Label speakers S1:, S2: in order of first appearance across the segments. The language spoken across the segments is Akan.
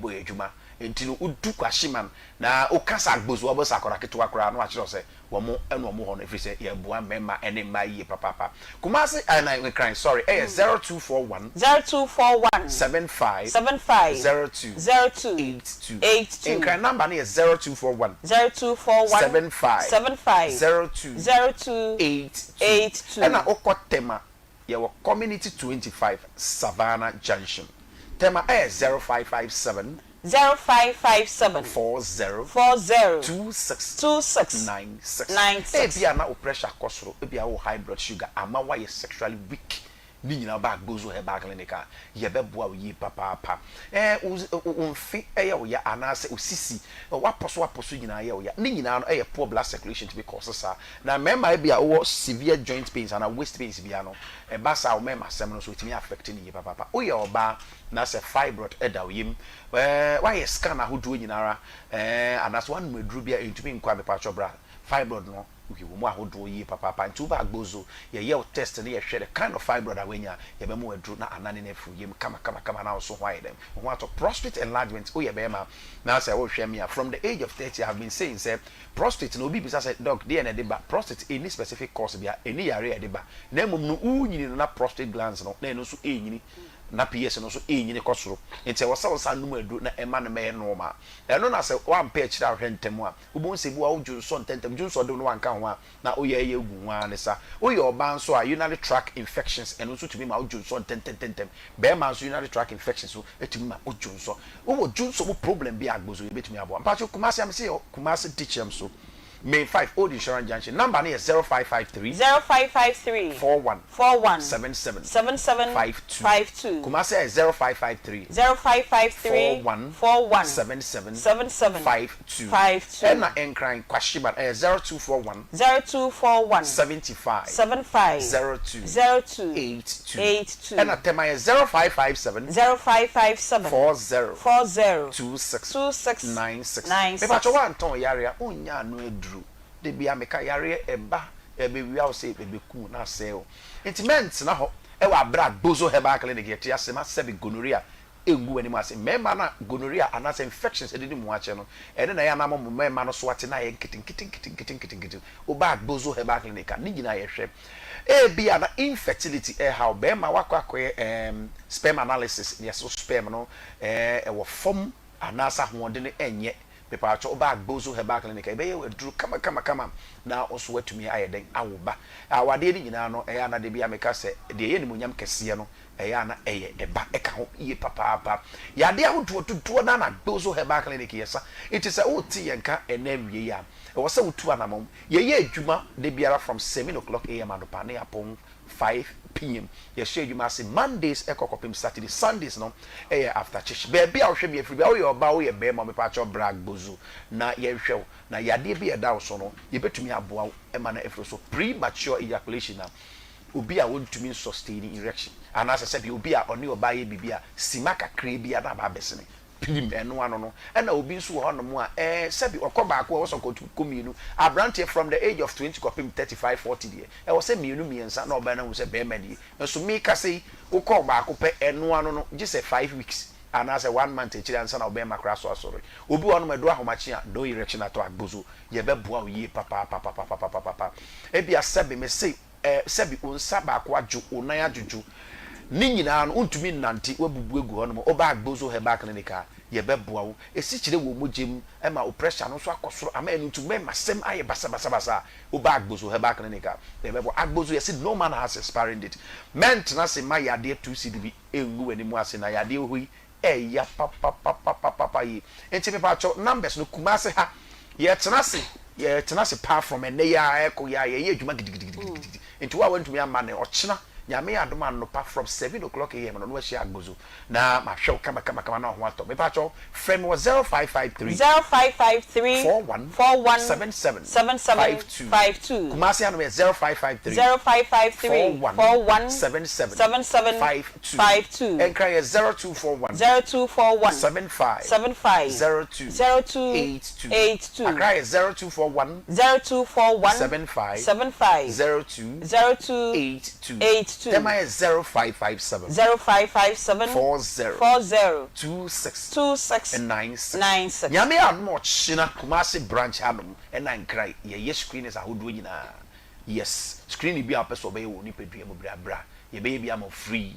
S1: yɛbɔ yɛn adwuma. Nti no wodu Kwashiman na woka sɛ Agbozu a wobɛhu sɛ akwadaa ketewa koraa na wakyerɛ wo sɛ wɔn na wɔn hɔ no ɛfiri sɛ yɛboa mmarima ne mmaa yie papaapa. Kumasi ɛna Nkran sorry ɛyɛ 0241
S2: 0241
S1: 75
S2: 75
S1: 02
S2: 02
S1: 82.
S2: 82.
S1: Nkran number no yɛ 0241
S2: 0241
S1: 75
S2: 75
S1: 02
S2: 02
S1: 82.
S2: 82.
S1: Ɛna wokɔ Tema yɛwɔ Community 25 Savannah Junction. Tema ɛyɛ 0557
S2: 0557
S1: 40
S2: 40
S1: 26
S2: 26
S1: 96.
S2: 96.
S1: Ebia na wo pressure kɔ soro, ebia wowɔ high blood sugar ama woayɛ sexually weak. Ne nyinaa woba Agbozo Herbal Clinic a, yɛbɛboa wo yie papaapa. Ɛɛ wo wo mfe yɛ wo ya anaasɛ wo sisi, w'apɔso apɔso nyinaa yɛ wo ya. Ne nyinaa no ɛyɛ poor blood circulation tumi cause saa. Na mmarima ebia wowɔ severe joint pains anaa waist pains biara no, ɛba saa a wo mmarima asɛm no nso ɛtumi affect no yie papaapa. Woyɛ ɔbaa na sɛ fibroid da wo yam, ɛɛ woayɛ scan ahodoɔ nyinaa ara, ɛɛ anaasɛ woanom aduro bi a ɛntumi nkɔ a, mepakyɛw bra. Fibroid no wɔ mu ahodoɔ yie papaapa. Nti woba Agbozo, yɛyɛ wo test na yɛhwɛ the kind of fibroid a woanya a, yɛbɛma wo aduro na anane no afiri wo yam kama kama kama na wo nso ho ayɛ dɛn? Wo ho atɔ. Prostate enlargement, woyɛ barima na sɛ wohwɛ me a, from the age of 30 I have been saying sɛ prostate no, obi bisa sɛ doc deɛn na ɛde ba? Prostate ɛnni specific cause biara, ɛnni yareɛ a ɛde ba. Na mmom no worenyini no na prostate glands no na ɛno nso ɛrenyini, na PS no nso ɛrenyini kɔ soro. Nti ɛwɔ sɛ wosan nom aduro na ɛma no mɛyɛ normal. Ɛno na sɛ woampɛ akyire anhwɛ ntɛm a, wobɛhu sɛ ebi wɔ hɔ a wodwo nsɔ ntɛmntɛm, dwo nsɔ de wo na woanka ho a, na woyɛ yɛ gu ho ara ne sa. Woyɛ ɔbaa nso a, urinary tract infections, ɛno nso tumi ma wodwo nsɔ ntɛmntɛmntɛm. Barima nso urinary tract infections nso tumi ma wodwo nsɔ. Wowɔ dwo nsɔ mu problem bi a, Agbozo yɛbɛtumi aboa. Mpakyɛw Kumasi a mese yɛwɔ Kumasi Dikyɛm so, Main 5, Old Insurance Junction. Number no yɛ 0553
S2: 0553
S1: 41
S2: 41
S1: 77
S2: 77
S1: 52.
S2: 52.
S1: Kumasi yɛ 0553
S2: 0553
S1: 41
S2: 41
S1: 77
S2: 77
S1: 52.
S2: 52.
S1: Ɛna Nkran Kwashiman ɛyɛ 0241
S2: 0241
S1: 75
S2: 75
S1: 02
S2: 02
S1: 82.
S2: 82.
S1: Ɛna Tema yɛ 0557
S2: 0557
S1: 40
S2: 40
S1: 26
S2: 26
S1: 96.
S2: 96.
S1: Mepakyɛ woantɔn yareɛ a wonnya ano aduro. Da bia meka yareɛ ɛba ɛbɛwia wo sɛ ɛbɛku na asɛe wo. Nti mɛntena hɔ ɛwɔ aberɛ a Gbozo Herbal Clinic yɛte ase ma sɛbe gonorrhea ɛngu w'anim ase. Mmarima no a gonorrhea anaasɛ infections adidi mu akyɛ no, ɛno na ɛyɛ anam mo mmarima no so ate na ayɛ nketenkete nketenkete. Woba Gbozo Herbal Clinic a, ne nyinaa yɛhwɛ. Ebia na infertility ɛhaw bɛrima, wakɔ akɔyɛ sperm analysis, ne yɛsɛ sperm no ɛwɔ fam anaasɛ ahoɔden ɛnyɛ. Mepaakyɛ woba Agbozo Herbal Clinic a, yɛbɛyɛ aduro kama kama kama na wo nso woatumi ayɛ dɛn awo ba. Awadeɛ no nyinaa no ɛyɛ ana de bi a meka sɛ deɛ ɛyɛ nimonyam kɛseɛ no ɛyɛ ana ɛyɛ ɛba ɛka ho yie papaapa. Yadeɛ ahodoɔ dodoɔ no na Agbozo Herbal Clinic yɛ sa. Nti sɛ wote yɛn ka ɛnɛ awie yi a, ɛwɔ sɛ wotu anammɔn. Yɛyɛ adwuma da biara from 7 o'clock am anɔpa ne apɔn 5 p.m. Yɛhyɛ adwuma ase Mondays ɛkɔ kɔpem Saturday. Sundays no ɛyɛ after church. Baabi a wohwɛ mi afiri bia, woyɛ ɔbaa, woyɛ bɛrima, mepaakyɛw bra Agbozo na yɛnhwɛ wo na yadeɛ bi a ɛda wo so no yɛbɛtumi aboa wo ɛma no afiri so. Premature ejaculation na obi a wɔntumi sustain erection anaasɛ sɛbi obi a ɔne ɔbaa yɛ biribi a sima kakra bi a na aba abɛsene pirim ɛno ano no. Ɛna obi nso wɔ hɔnom a sɛbi ɔkɔ baako a ɛwɔ sɛ ɔkɔ kɔ mmienu. Aberanteɛ from the age of 20 kɔpem 35, 40 deɛ, ɛwɔ sɛ mmienu mmiɛnsa na ɔbaa no ahu sɛ bɛrima nie. Nso meka sɛ yi wokɔ baako pɛ, ɛno ano no gye sɛ 5 weeks anaasɛ one month akyiri ansa na ɔbɛrima koraa so asɔre. Obi wɔ hɔnom ɛdo ahomakye a no erection atɔ, Agbozo yɛbɛboa wo yie papaapapapapapapa. Ebia sɛbi me se sɛbi wo nsa baako adwo, wo nan adwodwo, ne nyinaa no wontumi nnante, woabubu agu hɔnom, woba Agbozo Herbal Clinic a yɛbɛboa wo. Esi kyerɛ wɔ mogya mu ɛma wo pressure no nso akɔ soro ama ɛno nti mɛma sɛm ayɛ basabasabasa a, woba Agbozo Herbal Clinic a yɛbɛboa. Agbozo yɛsi no man has expiring date. Mɛntena se ma yadeɛ 2 cedi bi ɛngu w'anim ase na yadeɛ wɔ hɔ yi ɛya papapapapapa yi. Nti mepatwɔ numbers no, Kumase ha yɛtena ase paa from ɛnɛ yi a ɛkɔ yi a yɛyɛ adwuma gidigidigidi. Nti wo a wantumi ama ne ɔkyena, Nyame yɛ adom anɔpa from 7 o'clock am no na wahyia Agbozo na mahwɛ wo kama kama kama na ɔho atɔ. Mepatwɔ frɛ me wɔ 0553
S2: 0553
S1: 41
S2: 41
S1: 77
S2: 77
S1: 52.
S2: 52.
S1: Kumase hanom yɛ 0553
S2: 0553
S1: 41
S2: 41
S1: 77
S2: 77
S1: 52.
S2: 52.
S1: Nkran yɛ 0241
S2: 0241
S1: 75
S2: 75
S1: 02
S2: 02
S1: 82.
S2: 82.
S1: Accra yɛ 0241
S2: 0241
S1: 75
S2: 75
S1: 02
S2: 02
S1: 82.
S2: 82. 2.
S1: Tema yɛ 0557.
S2: 0557.
S1: 40.
S2: 40.
S1: 26.
S2: 26.
S1: 96.
S2: 96.
S1: Nyame yɛ adom a ɔkyena Kumasi branch hanom ɛna Nkran yɛyɛ screenings ahodoɔ nyinaa. Yes, screening bi a wopɛ sɛ wɔbɛyɛ wɔ wo nipadua mu bra bra yɛbɛyɛ bi ama wo free.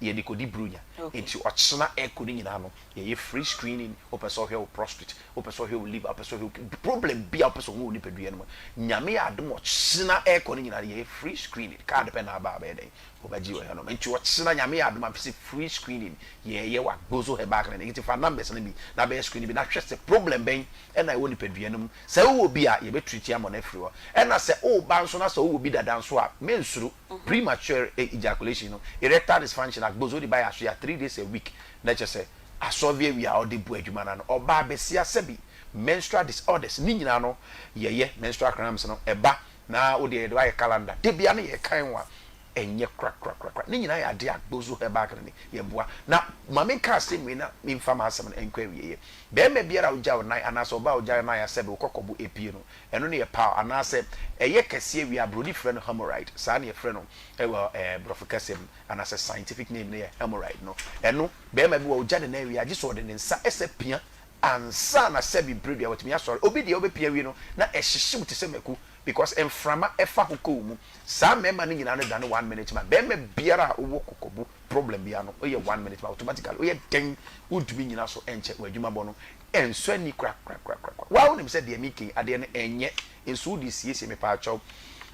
S1: Yɛde kɔdi Buronya. Nti ɔkyena ɛkɔ no nyinaa no yɛyɛ free screening, wopɛ sɛ ɔhwɛ wo prostate, wopɛ sɛ ɔhwɛ wo liver, wopɛ sɛ ɔhwɛ wo kidney, problem bi a wopɛ sɛ ɔhu wɔ wo nipadua no mu, Nyame yɛ adom a ɔkyena ɛkɔ no nyinaa no yɛyɛ free screening, card pɛ na aba a bɛyɛ dɛn wobɛgye wɔ hɔnom. Nti ɔkyena Nyame yɛ adom a mese free screening yɛyɛ wɔ Agbozo Herbal Clinic, nti fa numbers no bi na bɛyɛ screening bi na hwɛ sɛ problem bɛn na ɛwɔ nipadua no mu, sɛ wowɔ bi a yɛbɛ treat ama no afiri hɔ, ɛna sɛ woba nso na sɛ wowɔ bi dada nso a mensuro. Premature ejaculation no, erectile dysfunction, agbozo de ba yɛ asoya 3 days a week na kyerɛ sɛ asɔre awie a ɔde bu adwuma no ano. Ɔbaa basia sɛbi menstrual disorders ne nyinaa no yɛyɛ menstrual cramps no ɛba na wo deɛ yɛde wo ayɛ calendar da biara no yɛkan wo a ɛnyɛ korakorakorakora. Ne nyinaa yɛ adeɛ a agbozo herbal clinic yɛboa. Na ma menka asɛm wei na memfa m'asɛm no nkɔ awieɛ. Barima biara a wogya wo nan anaasɛ ɔbaa a wogya wo nan a sɛbi wo kɔkɔbo apue no, Ɛno ne ɛpaw anaasɛ ɛyɛ kɛseɛ wie a broni frɛ no hemorrhoid, saa na yɛfrɛ no wɔ brɔfo kasa mu anaasɛ scientific name no yɛ hemorrhoid no. Ɛno barima bi wɔ hɔ ɔgya ne nan wie a gye sɛ ɔde ne nsa ɛsɛ pia ansa na sɛbi mprɛdua watumi asɔre. Obi deɛ wobɛpia wie no na ɛhyehye wo te sɛ mako because mframa ɛfa ho kɔ wo mu. Saa mmarima no nyinaa no dane one minute man. Barima biara a wowɔ kɔkɔbo problem biara no woyɛ one minute man automatically woyɛ dɛn wontumi nnyina so nkyɛ w'adwuma bɔ no Ɛnsɔ ani korakorakorakora. Woaa wonim sɛ deɛ meka yi adeɛ no ɛnyɛ nso wode siesie mepaakyɛw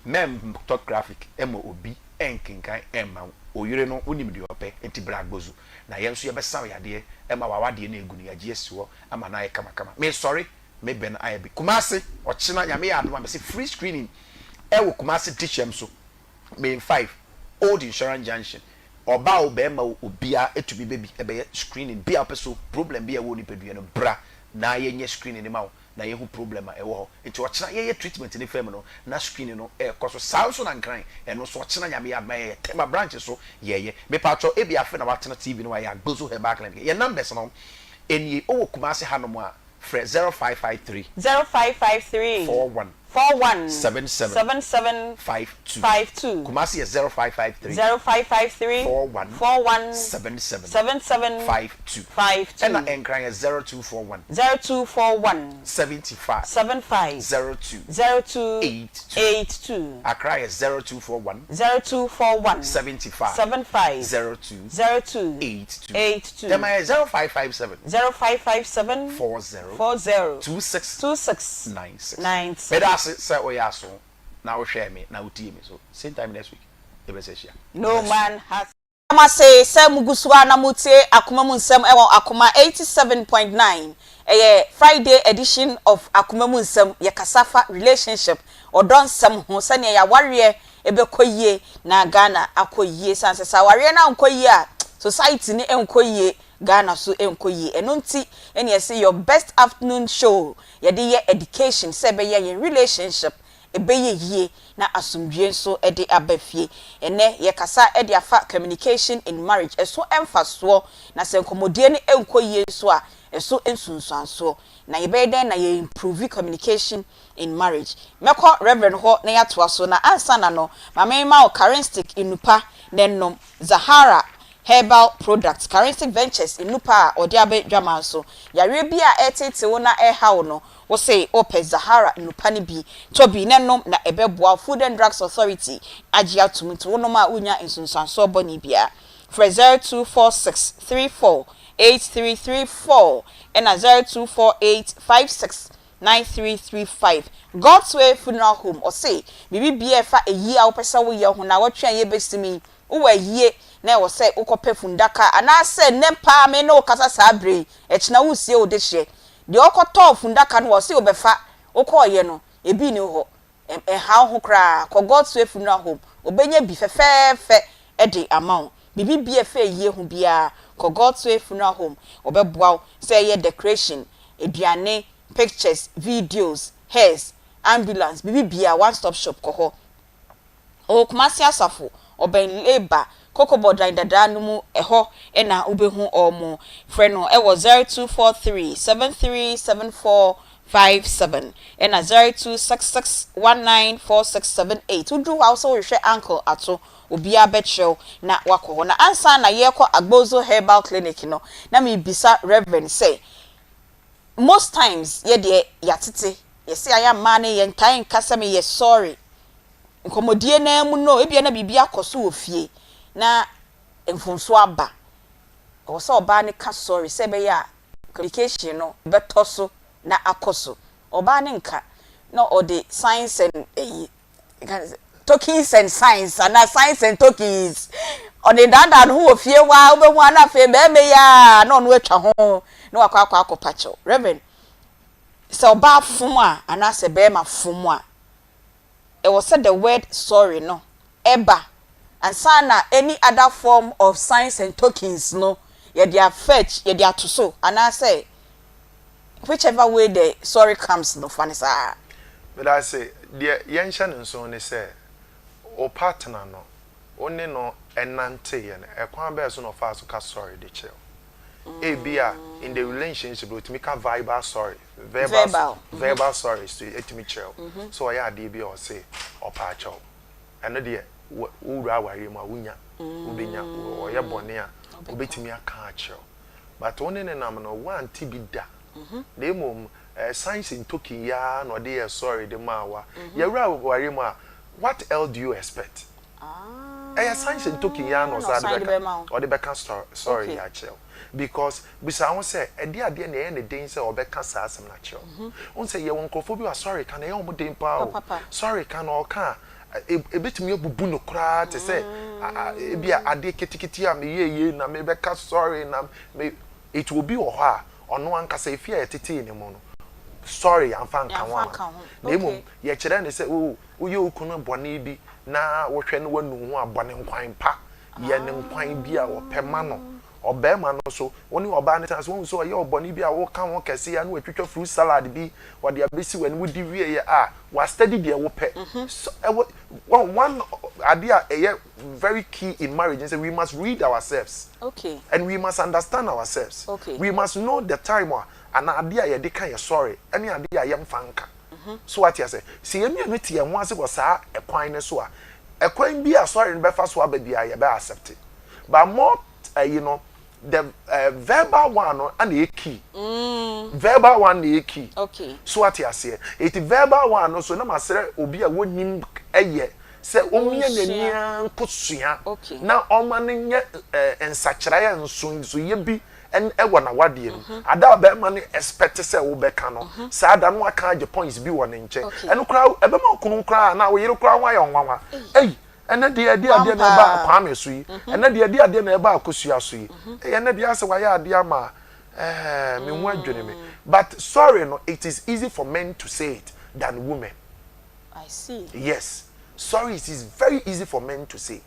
S1: mɛntɔ graphic mma obi ɛnkenkan ɛmma wo oyere no wonim deɛ ɔpɛ nti bra Agbozu na yɛn nso yɛbɛsa wo yadeɛ ɛma w'awadeɛ no ɛgu no yɛagye asi hɔ ama no ayɛ kamakama mesɔre me bɛ no ayɛ bi Kumasi ɔkyena Nyame yɛ adom a mese free screening ɛwɔ Kumasi Dihyɛm so Main 5 Old Insurance Junction Ɔbaa o bɛɛma o obia tumi bɛ bi bɛyɛ screening bia wopɛ so problem bi a ɛwɔ wo nipadua no bra na yɛ nyɛ screening no ma wo na yɛ hu problem a ɛwɔ hɔ nti ɔkyena yɛ yɛ treatment no fam no na screening no ɛkɔ so saa nso na nkran ɛno nso ɔkyena Nyame yɛ adom a yɛ yɛ Tema branch so yɛ yɛ mepakyɛw ebia afe na watena TV no wayɛ Agbozo Herbal Clinic yɛ numbers no nie wowɔ Kumasi hanom a frɛ 0553
S2: 0553
S1: 41
S2: 41
S1: 77
S2: 77
S1: 52
S2: 52.
S1: Kumasi yɛ 0553
S2: 0553
S1: 41
S2: 41
S1: 77
S2: 77
S1: 52
S2: 52.
S1: Ɛna Nkran yɛ 0241
S2: 0241
S1: 75
S2: 75
S1: 02
S2: 02
S1: 82
S2: 82.
S1: Accra yɛ 0241
S2: 0241
S1: 75
S2: 75
S1: 02
S2: 02
S1: 82
S2: 82.
S1: Tema yɛ 0557
S2: 0557
S1: 40
S2: 40
S1: 26
S2: 26
S1: 96
S2: 96.
S1: Meda ase sɛ woyɛ aso na wohwɛɛ me na wotiee me so same time next week yɛbɛsan ahyia.
S2: No man has. Meda mo ase sɛ mugu so ara na motie Akoma Mu Nsɛm wɔ Akoma 87.9. Ɛyɛ Friday edition of Akoma Mu Nsɛm. Yɛkasa fa relationship, ɔdɔ nsɛm ho, sɛnea yɛn awareɛ bɛkɔ yie na Ghana akɔ yie. Sane sɛ sɛ awareɛ no ankɔ yie a, society no nkɔ yie, Ghana so nkɔ yie. Ɛno nti na yɛse your best afternoon show yɛde yɛ education sɛ ɛbɛyɛ yɛn relationship ɛbɛyɛ yie na asomdwie nso de aba fie. Ɛnnɛ yɛkasa de afa communication in marriage, ɛso mfasoɔ na sɛ nkɔmmɔdie no nkɔ yie nso a ɛso nsunsuansoɔ. Na yɛbɛyɛ dɛn na yɛ improve communication in marriage. Mɛkɔ Reverend hɔ na yɛatoa so na ansa na no ma menma wo Karenstick nnupa na nom Zahara Herbal Products, Karenstick Ventures nnupa a ɔde aba dwaman so. Yareɛ bi a ɛreteetee wo na ɛreha wo no, wo se wopɛ Zahara nnupa no bi, tɔ bi na nom na ɛbɛboa wo. Food and Drugs Authority agye atom nti wonom a wonnya nsunsuansoɔ bɔne biara. Frɛ 0246 34 8334 ɛna 0248 56 9335. God's Way Funeral Home, ɔse biribi biara ɛfa ayie a wopɛ sɛ woyɛ ho, naawɔtwe a yɛbɛsim yi, wowɔ ayie na ɛwɔ sɛ wokɔpɛ fundaka anaasɛ nnɛ paa me ne wo kasa saa berɛ yi, ɛkyena woresie wo dehyeɛ, deɛ ɔkɔtɔɔ fundaka no ɔse wobɛfa, wokɔɔyɛ no ebi nni hɔ, ɛnha wo ho koraa, kɔ God's Way Funeral Home, ɔbɛnya bi fɛfɛɛfɛ de ama wo. Biribi biara ɛfa ayie ho biara, kɔ God's Way Funeral Home, wɔbɛboa wo sɛ ɛyɛ decoration, aduane, pictures, videos, hairs, ambulance, biribi biara, one stop shop kɔ hɔ. Ɔwɔ Kumasi Asafo, ɔbɛn Labour, Kɔkɔbɔ dan dadaa no mu, ɛhɔ na wobɛhu wɔn. Frɛ no wɔ 0243 7374. 57 ɛna 0266 194678. Woduru hɔ a, wo sɛ wohwehwɛ Uncle Ato, obiara bɛkyerɛw na wakɔ hɔ. Na ansa na yɛrekɔ Agbozo Herbal Clinic no, na mebisa Reverend sɛ most times yɛdeɛ yɛatete yɛsɛ ayɛ mmaa no, yɛntae nka sɛ meyɛ sorry. Nkɔmmɔdie naa mu no, ebia na biribi akɔ so wɔ fie na mfomso aba, ɛwɔ sɛ ɔbaa no ka sorry sɛ ɛbɛyɛ a communication no bɛtɔ so na akɔ so. Ɔbaa no nka na ɔde signs and ɛyi tokens and signs ana signs and tokens, ɔde daadaa ne ho wɔ fie hɔ a, wobɛhu ana afei bɛrima yi a na ɔno atwa ho na wakɔ akɔ kyɛw. Reverend, sɛ ɔbaa fom a anaasɛ bɛrima fom a, ɛwɔ sɛ the word sorry no ɛba ansa na any other form of signs and tokens no yɛde afetch, yɛde ato so, anaasɛ whichever way the sorry comes no, fa ne saa?
S3: Meda ase. Deɛ yɛnhyɛ ne nso ne sɛ o partner no, wo ne no ɛnanteeɛ no, ɛkwan bɛɛ so na ɔfaa so ka sorry de kyerɛ wo? Ebi a in the relationship otumi ka verbal sorry, verbal,
S2: Verbal.
S3: Verbal sorry so etumi kyerɛ wo so ɔyɛ adeɛ bi a ɔse ɔpa akyɛw. Ɛno deɛ, wowura awareɛ mu a, wonya wobɛnya ɔyɛ bɔne a, wobɛtumi aka akyerɛw, but wo ne ne nam no, woante bi da, na mmom signs and token yaa na ɔde yɛ sorry de maa wa. Yɛwura awareɛ mu a, what else do you expect? Ɛyɛ signs and token yaa na ɔsan
S2: ɔsan
S3: de
S2: de bɛma
S3: bɛka, ɔde bɛka sorry
S2: Okay.
S3: yɛ akyerɛw, because bisa ho sɛ ɛde adeɛ na ɛyɛ ne den sɛ ɔbɛka saa asɛm no akyerɛw. Wɔn sɛ yɛwɔ nkurɔfoɔ bi a sorry ka na ɛyɛ wɔn den paa o.
S2: Papa.
S3: Sorry ka na ɔka a, ebetumi abubu no koraa te sɛ ebi a adeɛ ketekete a meyɛ yie na mebɛka sorry na me etu. Obi wɔ hɔ a ɔno ankasa efi a yɛtetee ne mu no, sorry yɛamfa nka ho
S2: Yɛamfa
S3: ama
S2: nka ho.
S3: na emom yɛkyerɛ ne sɛ o, woyɛ okunu bɔne bi na wohwɛ no, wanu ho a, bɔne nkwan pa yɛ ne nkwan bi a wɔpɛ ma no. Ɔbɛrima no so, wo ne ɔbaa no tena so, wohu sɛ ɔyɛ ɔbɔne bi a woka ho kɛse a, na watwitwa fruit salad bi wɔde abɛsi w'ani, wodi wieɛ a, wastadi deɛ wopɛ. So ɛwɔ one adeɛ a ɛyɛ very key in marriage is sɛ we must read ourselves and we must understand ourselves. We must know the time a ana adeɛ a yɛde ka yɛ sorry ɛne adeɛ a yɛmfa nka so. Wate ase sɛ yɛn mmienu te yɛn ho ase wɔ saa ɛkwan no so a, ɛkwan bi a sorry no bɛfa so aba bi a, yɛbɛ accept it. But more the verbal one no ana yɛ key, verbal one na yɛ key. So ate aseɛ, eti verbal one no so na ma srɛ obi a wɔnim ɛyɛ sɛ ɔmmia n'ani nkɔ sua na ɔma no nyɛ nsakyerɛeɛ nsonsoyɛ bi ɛwɔ n'awadeɛ mu. Ada a bɛrima no expect sɛ wobɛka no saa da no, aka agye points bi wɔ ne nkyɛn. Ɛno koraa ɛbɛma okunu koraa na oyere koraa ho ayɛ ɔnwanwa. Ɛyi ɛnɛ deɛ, ɛde adeɛ na ɛba Kwame so yi, ɛnɛ deɛ, ɛde adeɛ na ɛba Akosua so yi, ɛyɛ ɛnɛ deɛ asɛ wayɛ adeɛ ama me ho adwene me. But sorry no, it is easy for men to say it than women.
S2: I see.
S3: Yes, sorry, it is very easy for men to say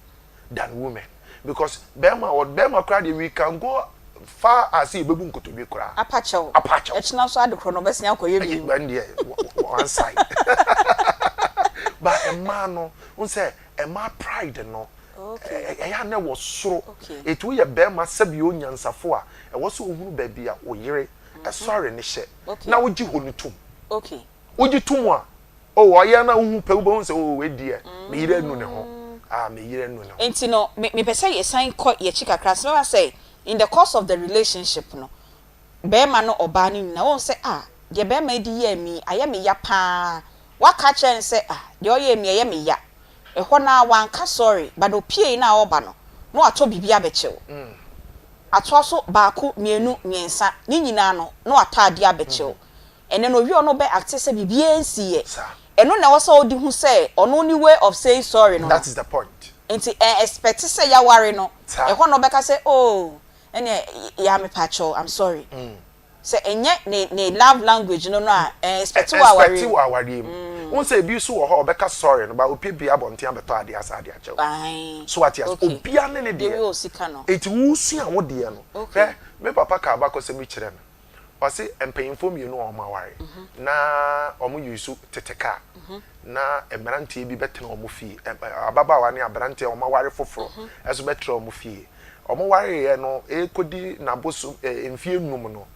S3: than women, because bɛrima wɔ bɛrima koraa deɛ, we can go far as yɛbɛbu nkotodwe koraa.
S2: Apakyɛw.
S3: Apakyɛw.
S2: Ɛkyina so ade korɔ no ɔbɛsɛn akɔyɛ bi.
S3: Ɛn deɛ one side, but mmaa no n sɛ mmaa pride no ɛyɛ anɛ wɔ soro. Etu yɛ bɛrima sɛbi onyansafo a, ɛwɔ sɛ ohunu baabi a oyere ɛsɔre ne hyɛ na wogye hɔ no tum. Wogye tum a, o ɔyɛ na wohu pɛ, wobɛhu sɛ o, wei deɛ, me yere anu ne ho, ah, me yere anu ne ho.
S2: Nti no me mepɛ sɛ yɛsan kɔ yɛkyi kakra sɛ bɛba sɛ in the course of the relationship no, bɛrima no, ɔbaa no nyinaa wɔn sɛ, ah, deɛ bɛrima yi de yɛɛ mi ayɛ me ya paa. Waka kyerɛ no sɛ, ah, deɛ ɔyɛɛ mi ɛyɛ me ya. Ɛhɔ naa wanka sorry, but opie na ɔba no na watɔ biribi abɛkyɛw atoa so baako, mmienu, mmiɛnsa, ne nyinaa no na watɔ adeɛ abɛkyɛw. Ɛnɛ no owie, ɔno bɛ act sɛ biribiara nsi yɛ. Ɛno na ɛwɔ sɛ ɔde hu sɛ ɔno ne way of saying sorry no.
S3: That is the point.
S2: Nti ɛ expect sɛ yaware no, ɛhɔ na ɔbɛka sɛ, oh, ɛnɛ yà mepakyɛw, I'm sorry. Sɛ ɛnyɛ ne love language no a, ɛ expect wɔ aware.
S3: Expect wɔ awareɛ mu. Wɔn sɛ ebi nso wɔ hɔ a, ɔbɛka sorry no ba, opie bia abɔnten abɛtɔ adeɛ asa adeɛ akyɛw. So ate ase, obia ne ne
S2: deɛ
S3: deɛ.
S2: Wi osika no.
S3: Eti wusua wo deɛ no. Hwɛ, me papa ka abakɔsɛm bi kyerɛ me. Ɔse mpanyinfoɔ mmienu a wɔn aware na wɔn yi so tete kaa na mmeranteɛ bi bɛtena wɔn fie, ɛ ɛ ababaawa ne aberanteɛ a wɔn aware foforɔ ɛso bɛtena wɔn fie. Wɔn wareɛ no, ekodi n'abosom mfie 5 no,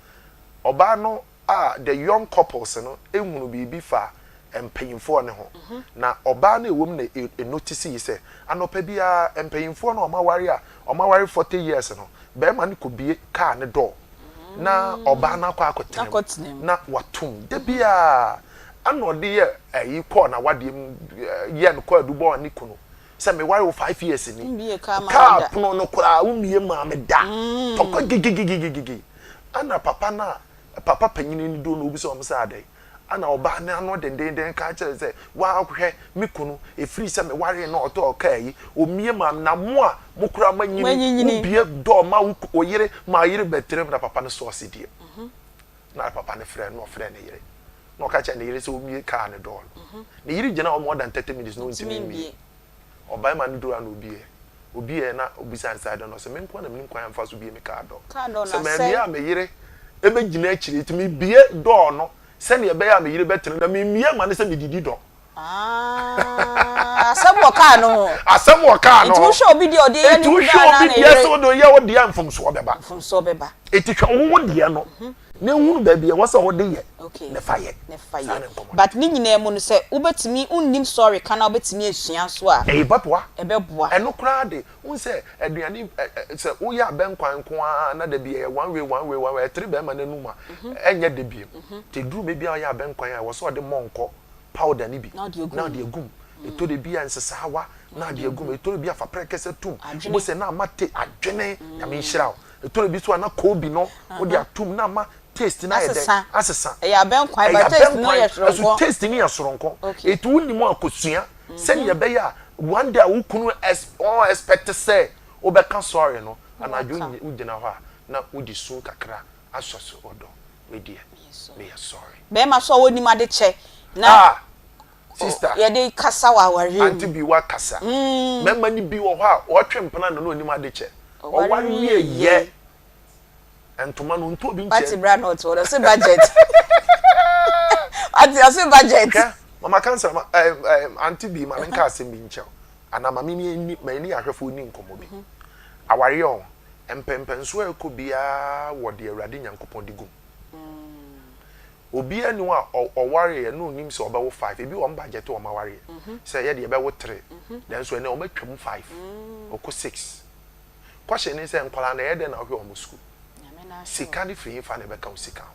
S3: ɔbaa no. a the young couples no hunu biribi fa mpanyimfoɔ no ho. Na ɔbaa no a ɛwɔ mu na ɛnotisii sɛ, anɔpa biara mpanyimfoɔ no a wɔaware a wɔaware 40 years no, barima no kɔbue kaa no door na ɔbaa no akɔ akɔtena mu na watom da biara. Ɛna ɔde yɛ ayi kɔɔ n'awadeɛ mu yɛ no kɔɔ adubɔ ne kunu sɛ meware wo 5 years ni, kaa pono no koraa wommie maa me da, tɔkɔ gigigigigigi. Ɛna papa no a papa panyini no do no obisa wɔn sɛ adɛn ana ɔbaa no ano dendenden ka kyerɛ sɛ wahwɛ me kunu ɛfiri sɛ meware no ɔtɔ kaa yi omie maa me, na mo a mo koraa manyini wobie door ma wo yere ma yere bɛtena mu. Na papa no sɔɔse deɛ na papa no frɛ no, ɔfrɛ ne yere na ɔka kyerɛ ne yere sɛ omie kaa ne door no. Ne yere gyina hɔ more than 30 minutes na ɔntumi mmie. Ɔbarima no duru a na obie obie na obisa nsa dɔ no sɛ me nko na menim kwan amfa so bie me kaa door, sɛ mammie a me yere ɛbɛgyina akyire, nti mebie door no sɛnea ɛbɛyɛ a me yere bɛtena na memmie ma ne sɛ medidi dɔ.
S2: Ah, asɛm wɔ kaa no ho.
S3: Asɛm wɔ kaa no
S2: ho. Nti wohwɛ obi deɛ ɔde yɛ ne
S3: kunu anaa ne yere. Nti wohwɛ obi deɛ sɛ ɔde yɛ wo deɛ, mfomsoɔ bɛba.
S2: Mfomsoɔ bɛba.
S3: Eti hwɛ wo deɛ no na ehunu baabi ɛwɔ sɛ ɔde yɛ ne fa yɛ.
S2: Ne fa yɛ. But ne nyinaa mu no, sɛ wobɛtumi wonnim sɔre ka na wobɛtumi asua nso a.
S3: Ɛyɛ bɛboa.
S2: Ɛbɛboa.
S3: Ɛno koraa de n sɛ aduane sɛ woyɛ abɛnkwan nko ara na dabi ɛyɛ one way, one way, one way, ɛtere bɛrima n'anum a ɛnyɛ de biem. Te duru baabi a ɔyɛ abɛnkwan a ɛwɔ sɛ ɔde mɔnkɔ powder ni bi na ɔde agum. Ɛtɔ de bi a nsesaawa na ɔde agum. Ɛtɔ de bi a fa prɛkɛsɛ tum wo sɛ na ama te adwene. Nyame nhyira wo. Ɛtɔ de bi so a na koobi no wode atum na ama taste na ayɛ dɛ asesa.
S2: Ɛyɛ abɛnkwan but taste no yɛ soronko.
S3: Ɛso taste no yɛ soronko. Etu wo nim akosua sɛnea ɛbɛyɛ a one day a wo kunu ɔn expect sɛ wobɛka sorry no, anadwo wogyina hɔ a na wode su kakra asɔ so, ɔdɔ, me deɛ meyɛ sorry.
S2: Bɛrima so a wɔnim ade kyɛ na
S3: ah sister
S2: yɛde kasa wɔ awareɛ mu.
S3: Aunty bi wa kasa. Mmarima ni bi wɔ hɔ a wɔtwe mpena na onim ade kyɛ. Ɔware wie yɛ ntoma no nto obi nkyɛn.
S2: Wate bra na ɔte hɔ no ɔse budget. Wate, ɔse budget.
S3: Hwɛ, mama kansa ma ɛɛ ɛɛ aunty bi, maame nka asɛm bi nkyɛw anaa maame ni ni ma ni ahwɛfo ni nkɔmɔ bi. Awareɛ ɔ mpɛmpɛnso a ɛkɔ biara wɔ deɛ Awurade Nyankopɔn de gum. Obiara ni hɔ a ɔwareɛ na onim sɛ ɔbɛwo five. Ebi wɔn budget wɔn awareɛ sɛ yɛ deɛ ɛbɛwo three, nanso ɛnɛ wɔn atwa mu five, ɔkɔ six. Question ne sɛ nkwadaa na ɛyɛ dɛ na ɔhwɛ wɔn sukuu sika ne firi fa na ɛbɛka wo sika ho?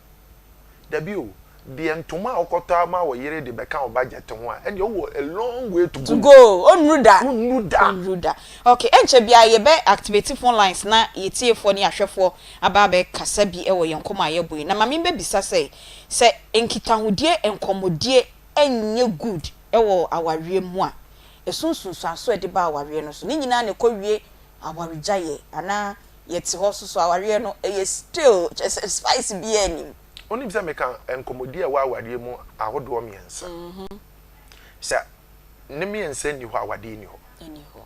S3: Dabi o, deɛ ntoma a wokɔtɔ ama wo yere de bɛka wo budget ho a, ɛnneɛ wowɔ a long way to go.
S2: To go, onnuru da.
S3: Onnuru da.
S2: Onnuru da. Okay, ɛnkyɛ biara yɛbɛ activate phone lines na yɛtiefoɔ ne ahwɛfoɔ aba abɛkasa bi wɔ yɛn nkɔmmɔ a yɛbɔ yi. Na maame bɛbisa sɛ nkitahodie, nkɔmmɔdie nyɛ good wɔ awareɛ mu a, ɛso nsunsuanso a ɛde ba awareɛ no so. Ne nyinaa na ɛkɔwie awaregyaeɛ anaa yɛte hɔ so so awareɛ no ɛyɛ still kyerɛ sɛ spice biara nnim.
S3: Wonim sɛ meka nkɔmmɔdi a ɛwɔ awareɛ mu ahodoɔ mmiɛnsa. Sɛ ne mmiɛnsa nni hɔ a, awadeɛ nni hɔ.
S2: Nni hɔ.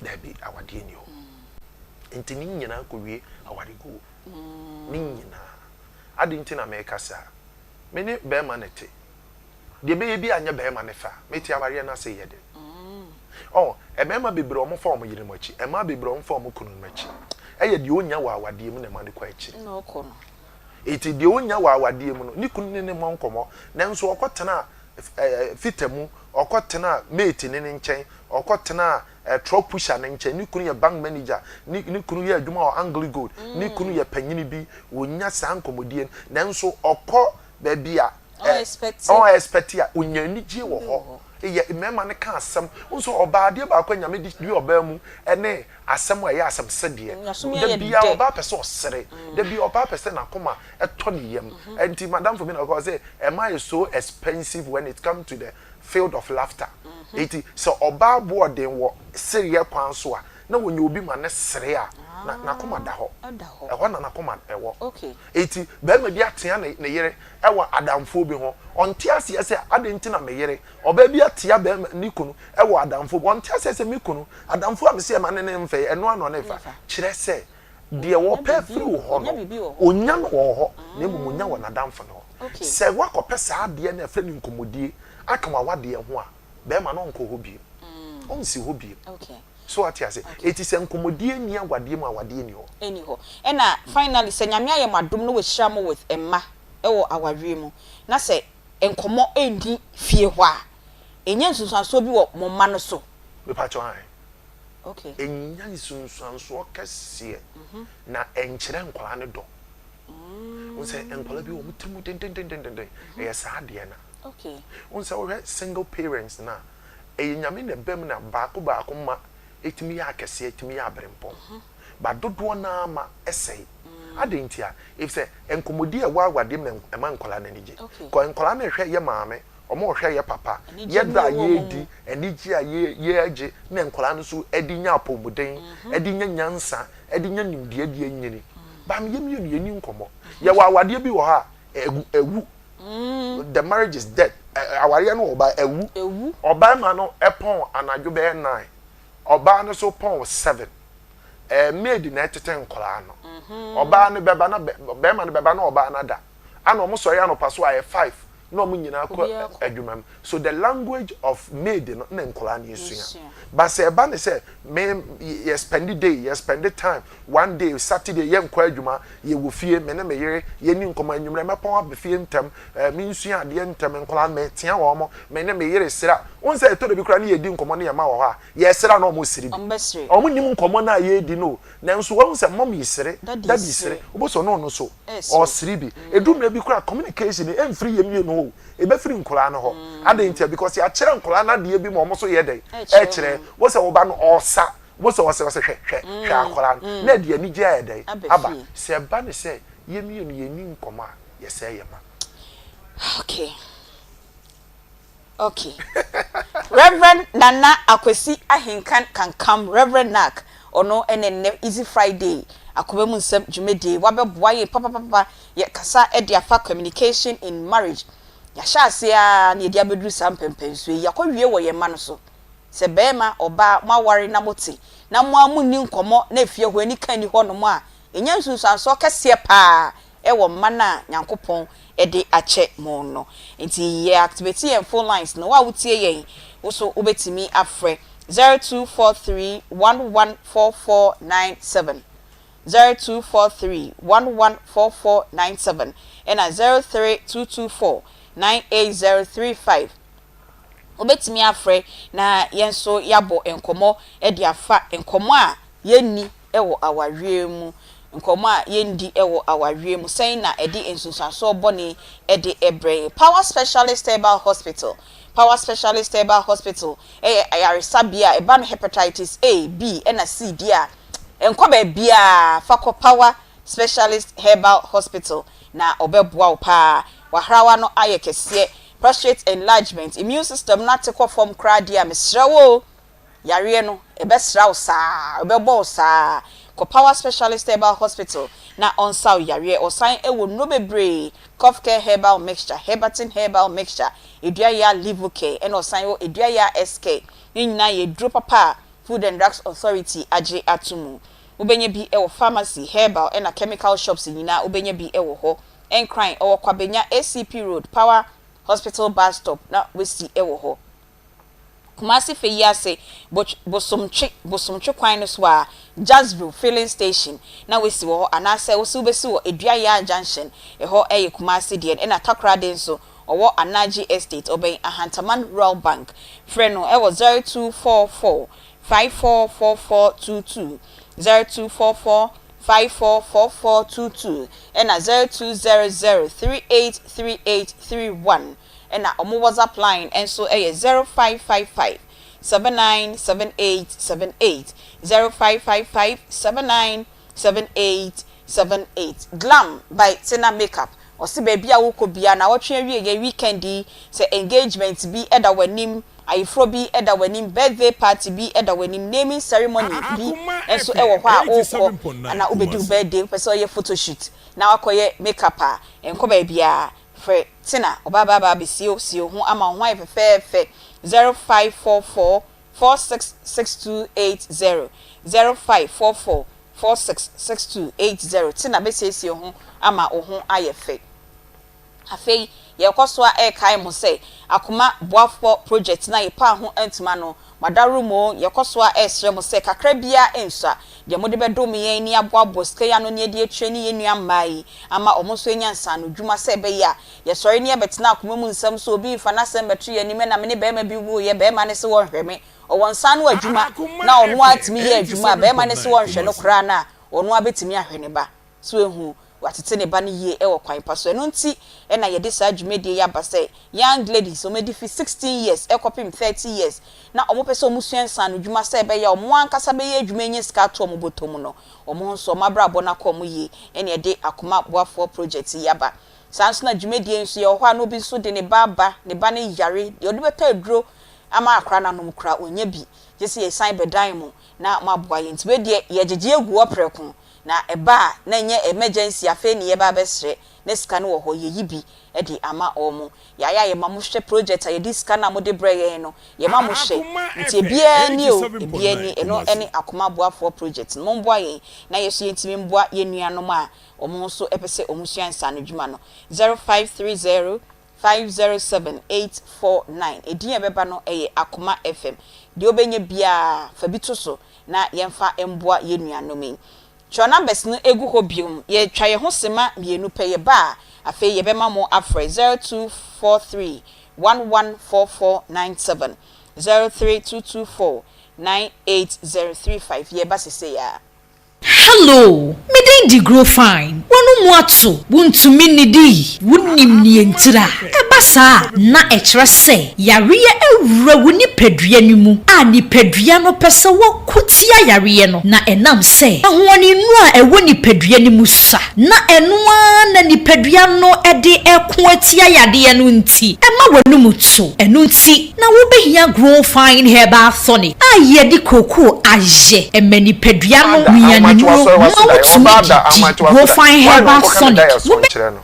S3: Daabi, awadeɛ nni hɔ. Nti ne nyinaa kɔwie awareguo. Ne nyinaa. Ade nti na meka saa. Me ne bɛrima no te. Deɛ ɛbɛyɛ bi anyɛ bɛrima no fa. Mete awareɛ no ase yɛ den. Ɔ mmarima bebree a wɔfa wɔn yerenom akyi, mmaa bebree a wɔfa wɔn kununom akyi, ɛyɛ deɛ ɔnya wɔ awadeɛ mu na ɛma no kɔ akyiri.
S2: Na ɔkɔ no.
S3: Eti deɛ ɔnya wɔ awadeɛ mu no, ne kunu ne ne mmɔ nkɔmmɔ, nanso ɔkɔtena ɛɛ fita mu, ɔkɔtena mate ne ne nkyɛn, ɔkɔtena ɛɛ truck pusher ne nkyɛn, ne kunu yɛ bank manager, ne ne kunu yɛ adwuma wɔ Anglo Gold, ne kunu yɛ panyini bi, wɔnya saa nkɔmmɔdie no, nanso ɔkɔ baabi a ɔn expect a onya anigye wɔ hɔ. Yɛ mmarima no ka asɛm nso, ɔbaa adeɛ baako a Nyame de dua ɔbaa mu ɛne asɛm a ɛyɛ asɛm sɛdeɛ da biara ɔbaa pɛ sɛ ɔsere, da biara ɔbaa pɛ sɛ n'akoma ɛtɔ ne yam. Nti madamfo bi na ɔka sɛ ɛma yɛ so expensive when it come to the field of laughter. Nti sɛ ɔbaa boɔden wɔ sereɛ kwan so a, na wɔnya obi ma ne sere a, na n'akoma da hɔ, ɛhɔ na n'akoma ɛwɔ. Eti barima bi atea ne ne yere wɔ adamfoɔ bi ho. Ɔnte aseɛ sɛ adɛn nti na me yere, ɔbaa bi atea barima, ne kunu wɔ adamfoɔ bi. Ɔnte aseɛ sɛ me kunu, adamfoɔ a mese ɛma ne ne mfa yi, ɛno ara na ɔne fa. Kyerɛ sɛ, deɛ ɔpɛ afiri wo hɔ no, ɔnnya no wɔ hɔ, na mmom ɔnya wɔ n'adamfo no hɔ. Sɛ woakɔpɛ saa adeɛ no a yɛfrɛ no nkɔmmɔdie aka w'awadeɛ ho a, barima no ɔnkɔ hɔ bio. Ɔnsi hɔ bio. So wate ase? Enti sɛ nkɔmmɔdie nni awadeɛ mu a, awadeɛ nni hɔ.
S2: Ɛnni hɔ. Ɛna finally sɛ Nyame ayɛ mo adom na wahyira mo with mma. wɔ awareɛ mu na sɛ nkɔmmɔ nni fie hɔ a, ɛnya nsunsuansoɔ bi wɔ mo mma no so?
S3: Mepakyɛw, ae.
S2: Okay.
S3: Ɛnya nsunsuansoɔ kɛseɛ na ɛnkyerɛ nkwadaa no dɔ. Wohu sɛ nkwadaa bi wɔ wɔn tiri mu dendendendenden, ɛyɛ saa adeɛ no a.
S2: Okay.
S3: Wohu sɛ wohwɛ single parents no a, ɛyɛ Nyame na ɛba mu na baako baako mma ɛtumi yɛ akɛseɛ, ɛtumi yɛ aberempɔn. But dodoɔ no ara ma ɛsɛe. Adɛn ntia? Efisɛ nkɔmmɔdi a ɛwɔ awadeɛ mu na ɛma nkwadaa no ani gye. Kɔ nkwadaa no rehwɛ yɛ maame, wɔrehwɛ yɛ papa, yɛ dɔ a yɛredi, anigye a yɛregye na nkwadaa no nso de nya apɔmuden, de nya nyansa, de nya nimdeɛ de anyini. But yɛn mmienu yɛnni nkɔmmɔ. Yɛwɔ awadeɛ bi wɔ hɔ a, ɛwu. The marriage is dead. Awareɛ no wɔ hɔ but ɛwu. Ɔbarima no pɔn anadwo bɛyɛ nine, ɔbaa no nso pɔn seven. Ɛɛ maid na ɛtete nkwadaa no. Ɔbaa no bɛba na bɛrima no bɛba na ɔbaa no ada. Ana wɔn sɔre anɔpa so ayɛ five na wɔn nyinaa kɔ adwuma mu. So the language of maid no na nkwadaa no esua. But sɛ ɛba ne sɛ me yɛ spend day yɛ spend time one day Saturday yɛ nkɔ adwuma yɛ wɔ fie me ne me yere yɛ ni nkɔmɔ anwummerɛ mɛpɔn aba fie ntɛm ɛɛ me nsua adeɛ ntɛm nkwadaa me tea wɔn me ne me yere sira. Wɔn sɛ ɛtɔ da bi koraa ne yɛ di nkɔmɔ ne yɛ ma wɔ hɔ a. Yɛresere a na wɔresere bi. Wɔn nnim nkɔmmɔ no a yɛredi no o. Nanso wɔahu sɛ mummy resere, daddy resere. Wobɛhu sɛ ɔno ɔno nso ɔresere bi. Ɛduru mmerɛ bi koraa a, communication no ɛmfiri yɛn mmienu hɔ o, ɛbɛfiri nkwadaa no hɔ. Adɛn ntia? Because yɛakyerɛ nkwadaa no adeɛ bi ma wɔn nso yɛ dɛn? Ɛrekyerɛ. Wobɛhu sɛ wo ba no ɔresa, wobɛhu sɛ ɔresere, ɔse hwɛ, hwɛ, hwɛ akwadaa no. Na ɛde anigyeɛ ayɛ dɛn? Aba. Sɛ ɛba no sɛ yɛn mmienu yɛnni nkɔmmɔ a, yɛsɛe yɛn mma.
S2: Okay. Ok. Rev. Nana Akwasi Ahenkan Kankam, Rev. Narc, ɔno ne nnɛ Easy Friday Akoma mu Nsɛm dwumadie wabɛboa yɛn papapapa, yɛkasa de afa communication in marriage. Yɛahyɛ aseɛ ara na yɛde abɛduru saa mpɛnpɛnsoɔ yi, yɛakɔwie wɔ yɛn mma no so. Sɛ barima, ɔbaa, moaware na mote na mo ara monni nkɔmmɔ na efie hɔ anika nni hɔnom a, ɛnya nsunsuansoɔ kɛseɛ pa ara wɔ mma no a Nyankopɔn de akyɛ mo no. Nti yɛ activate yɛn phone lines no, wo a wotie yɛn, wo so wobɛtumi afrɛ 0243 114497, 0243 114497 ɛna 03224 98035. Wobɛtumi afrɛ na yɛn nso yɛabɔ nkɔmmɔ de afa nkɔmmɔ a yɛnni wɔ awareɛ mu. Nkɔmmɔ a yɛndi wɔ awareɛ mu, sɛn na ɛde nsunsuansoɔ bɔne de brɛ yɛn? Power Specialist Herbal Hospital Power Specialist Herbal Hospital yɛ ayaresabea a ɛba no Hepatitis A, B ɛna C deɛ a, nkɔ baabiara, fa kɔ Power Specialist Herbal Hospital na ɔbɛboa wo paa. W'ahrawa no ayɛ kɛseɛ, prostate enlargement, immune system no ate kɔ fam koraa deɛ a, mesrɛ wo o, Yareɛ no, ɛbɛsra wo saa, ɛbɛbɔ wo saa. Kɔ Power Specialist Herbal Hospital na ɔnsa wo yareɛ. Ɔsan wɔ nnuro bebree, Cough Care Herbal Mixture, Herbatin Herbal Mixture, Eduayaa Livocare, ɛna ɔsan wɔ Eduayaa S-Care. Ne nyinaa yɛ aduro papa a Food and Drugs Authority agye ato mu. Wobɛnya bi wɔ pharmacy, herbal ɛna chemical shops nyinaa wobɛnya bi wɔ hɔ. Nkran, ɔwɔ Kwabenya ACP Road, Power Hospital Bus Stop na wasi wɔ hɔ. Kumasi fɛ yi ase Bosomtwe Bosomtwe kwan no so a, Jazzville filling station na woasi wɔ hɔ anaasɛ wose wobɛsi wɔ Aduayaa junction, ɛhɔ yɛ Kumasi deɛ no, ɛna Takoradi nso ɔwɔ Anaji Estate, ɔbɛn Ahantaman Rural Bank. Frɛ no wɔ 0244 544422, 0244 544422 ɛna 0200 383831. Ɛna ɔmo WhatsApp line nso yɛ 0555 797878, 0555 797878. Glam by Tina Makeup, ɔse baabi a wokɔ biara naawɔtwe awieɛ weekend yi sɛ engagement bi da w'anim, ayeforɔ bi da w'anim, birthday party bi da w'anim, naming ceremony bi nso wɔ hɔ a wokɔ ana wobɛdi wo birthday, wopɛ sɛ woyɛ photoshoot na wakɔyɛ makeup a, nkɔ baabiara. Frɛ Tina, ɔbaa baa baa bɛsiesie wo ho ama wo ho ayɛ fɛfɛɛfɛ 0544 466280 0544 466280 Tina bɛsiesie wo ho ama wo ho ayɛ fɛ. Afei yɛrekɔ so ara rekae mo sɛ Akoma Boafoɔ Project no a yɛpaa ho ntoma no, Mo adaworo mu, yɛkɔ so ara resrɛ mo sɛ kakra biara nsua deɛ mode bɛdom yɛn ne aboaboa sika yi ano ne adi akyire ne yɛn nua mmaa yi ama wɔn nso anya nsaanodwuma sɛ ɛbɛyɛ a yɛsɔre ne yɛbɛtena akoma mu nsɛm so obi mfa n'asɛm mmɛto yɛn anim ɛna me ne barima bi woeɛ barima no se wɔnhwɛ me ɔwɔ nsa ano adwuma na ɔno ara tumi yɛ adwuma a barima no se wɔnhwɛ no koraa no a ɔno ara bɛtumi ahwɛ ne ba. So ehu? Watete ne ba no yie wɔ kwan pa so. Ɛno nti na yɛde saa dwumadie yi aba sɛ young ladies, wɔn adi fi 16 years kɔpem 30 years na wɔpɛ sɛ wɔsua nsaanodwuma sɛ ɛbɛyɛ a wɔn ankasa bɛyɛ adwuma anya sika ato wɔn bɔtɔ mu no, wɔn nso wɔn abrabɔ no akɔ wɔn yie ɛna yɛde Akoma Boafoɔ Project yi aba. Saa nso na dwumadie yi nso yɛwɔ hɔ a na obi nso de ne ba aba, ne ba no yare, deɛ ɔde bɛtɔ aduro ama akwadaa no anom koraa ɔnnya bi, gye sɛ yɛsan bɛdan mo na moaboa yɛn. Nti wei deɛ yɛgyegye agu hɔ prɛko. Na ɛba a na ɛnyɛ emergency afei ne yɛba abɛsrɛ na sika no wɔ hɔ yɛyi bi de ama wɔn. Yɛayɛ a yɛma mo hwɛ project a yɛde sika no a mode brɛ yɛn no yɛma mo hwɛ nti ebiara ni o ebiara ni ɛno ne Akoma Aboafoɔ project no momboa yɛn na yɛso yɛntumi mboa yɛn nuanom a wɔn nso pɛ sɛ wɔn sua nsaanodwuma no 0530 507 849 edin a ɛbɛba no yɛ Akoma FM deɛ wobɛnya biara fa bi to so na yɛmfa mboa yɛn nuanom yi. Twerɛ numbers no gu hɔ biom. Yɛtwa yɛn ho sema mmienu pɛ, yɛba a, afei yɛbɛma mo afrɛ 0243 114497, 03224 98035. Yɛreba sesei ara.
S4: Hello, me din de Grofine. W'ano mu ato, wuntumi nnidi, wunnim nea entira. Ɛba saa a, na ɛkyerɛ sɛ yareɛ awura wo nipadua no mu a nipadua no pɛ sɛ wɔko tia yareɛ no, na ɛnam sɛ ahoɔdennuro a ɛwɔ nipadua no mu sua, na ɛno ara na nipadua no de reko atia yadeɛ no nti, ɛma w'anom to. Ɛno nti na wobɛhia Grow Fine Herbal Tonic a yɛde kookoo ayɛ. Ɛma nipadua no
S3: da ahomakye
S4: nnuanennuro
S3: wasɔre
S4: ma
S3: wase daeɛ
S4: wotumi
S3: ɔbaa da
S4: didi.
S3: ahomakye
S4: Grow
S3: wase da
S4: Fine
S3: hwan na
S4: Herbal
S3: ɔnkɔka ne
S4: Tonic,
S3: daeɛ so
S4: wobɛ.
S3: nkyerɛ no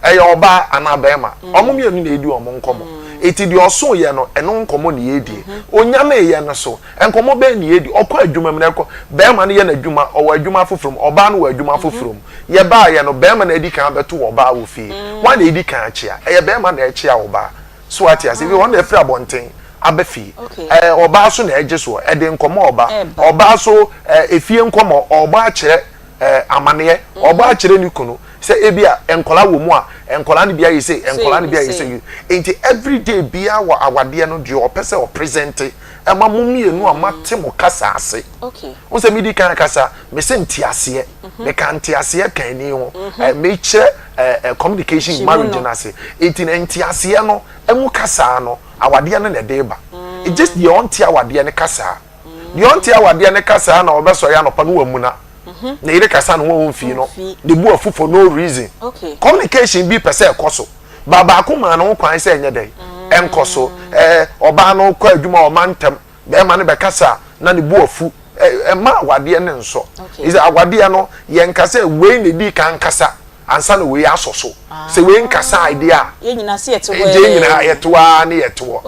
S3: ɛyɛ ɔbaa anaa bɛrima ɔmo mmienu na edi ɔmo nkɔmɔ eti deɛ ɔso yɛ no ɛno nkɔmɔ na yɛdie onyame yɛ no so nkɔmɔ bɛn na yɛdi ɔkɔ adwuma mu na ɛkɔ bɛrima no yɛ n'adwuma ɔwɔ adwuma foforɔ mu ɔbaa no wɔ adwuma foforɔ mu yɛbaa yɛ no bɛrima na edi kan abɛto ɔbaa wɔ fie hwan na edi kan akyea ɛyɛ bɛrima na ɛkyea ɔbaa So wate ase? Ebi wɔn na efiri abɔnten aba fie. Ɛɛ ɔbaa so na ɛgye soɔ, ɛde nkɔmɔ ɔba. Ɔbaa so ɛɛ efie nkɔmɔ ɔbɔ akyerɛ ɛɛ amaneɛ, ɔbɔ akyerɛ ne kunu sɛ ebi a nkɔla wɔ mu a nkɔla no bi ayɛ sei, nkɔla no bi ayɛ sei. Nti everyday biara wɔ awadeɛ no deɛ ɔpɛ sɛ ɔpresente ɛma mo mmienu a moate mo kasa ase. Wohu sɛ medi kan akasa, mese nteaseɛ, meka nteaseɛ ka ani ho, mekyerɛ communication in marriage no ase. Enti na nteaseɛ no mu kasaa no, awadeɛ no na ɛde ba. It's just deɛ ɔnte awadeɛ no kasaa. Deɛ ɔnte awadeɛ no kasaa na ɔbɛsɔre anɔpa no wamuna. Ne yere kasa no ho ɔmfii no, ne bu afu for no reason. Communication bi pɛ sɛ ɛkɔ so. Ba baako maa ne ho kwan sɛ ɛnyɛ dɛn, ɛnkɔ so. Ɔbaa no kɔ adwuma ɔma ntɛm. Bɛrima no bɛkasa a, na ne bo afu. Ɛmma awadeɛ no nsɔ. Ɛsɛ awadeɛ no, yɛnka sɛ wei na ɛdii kan kasa ansa na wei asɔ so. Sɛ wei nkasae deɛ a,
S2: Yɛn nyinaa sɛ yɛte hɔ
S3: yɛn nyinaa
S2: ara
S3: yɛte hɔ ara ne yɛte hɔ.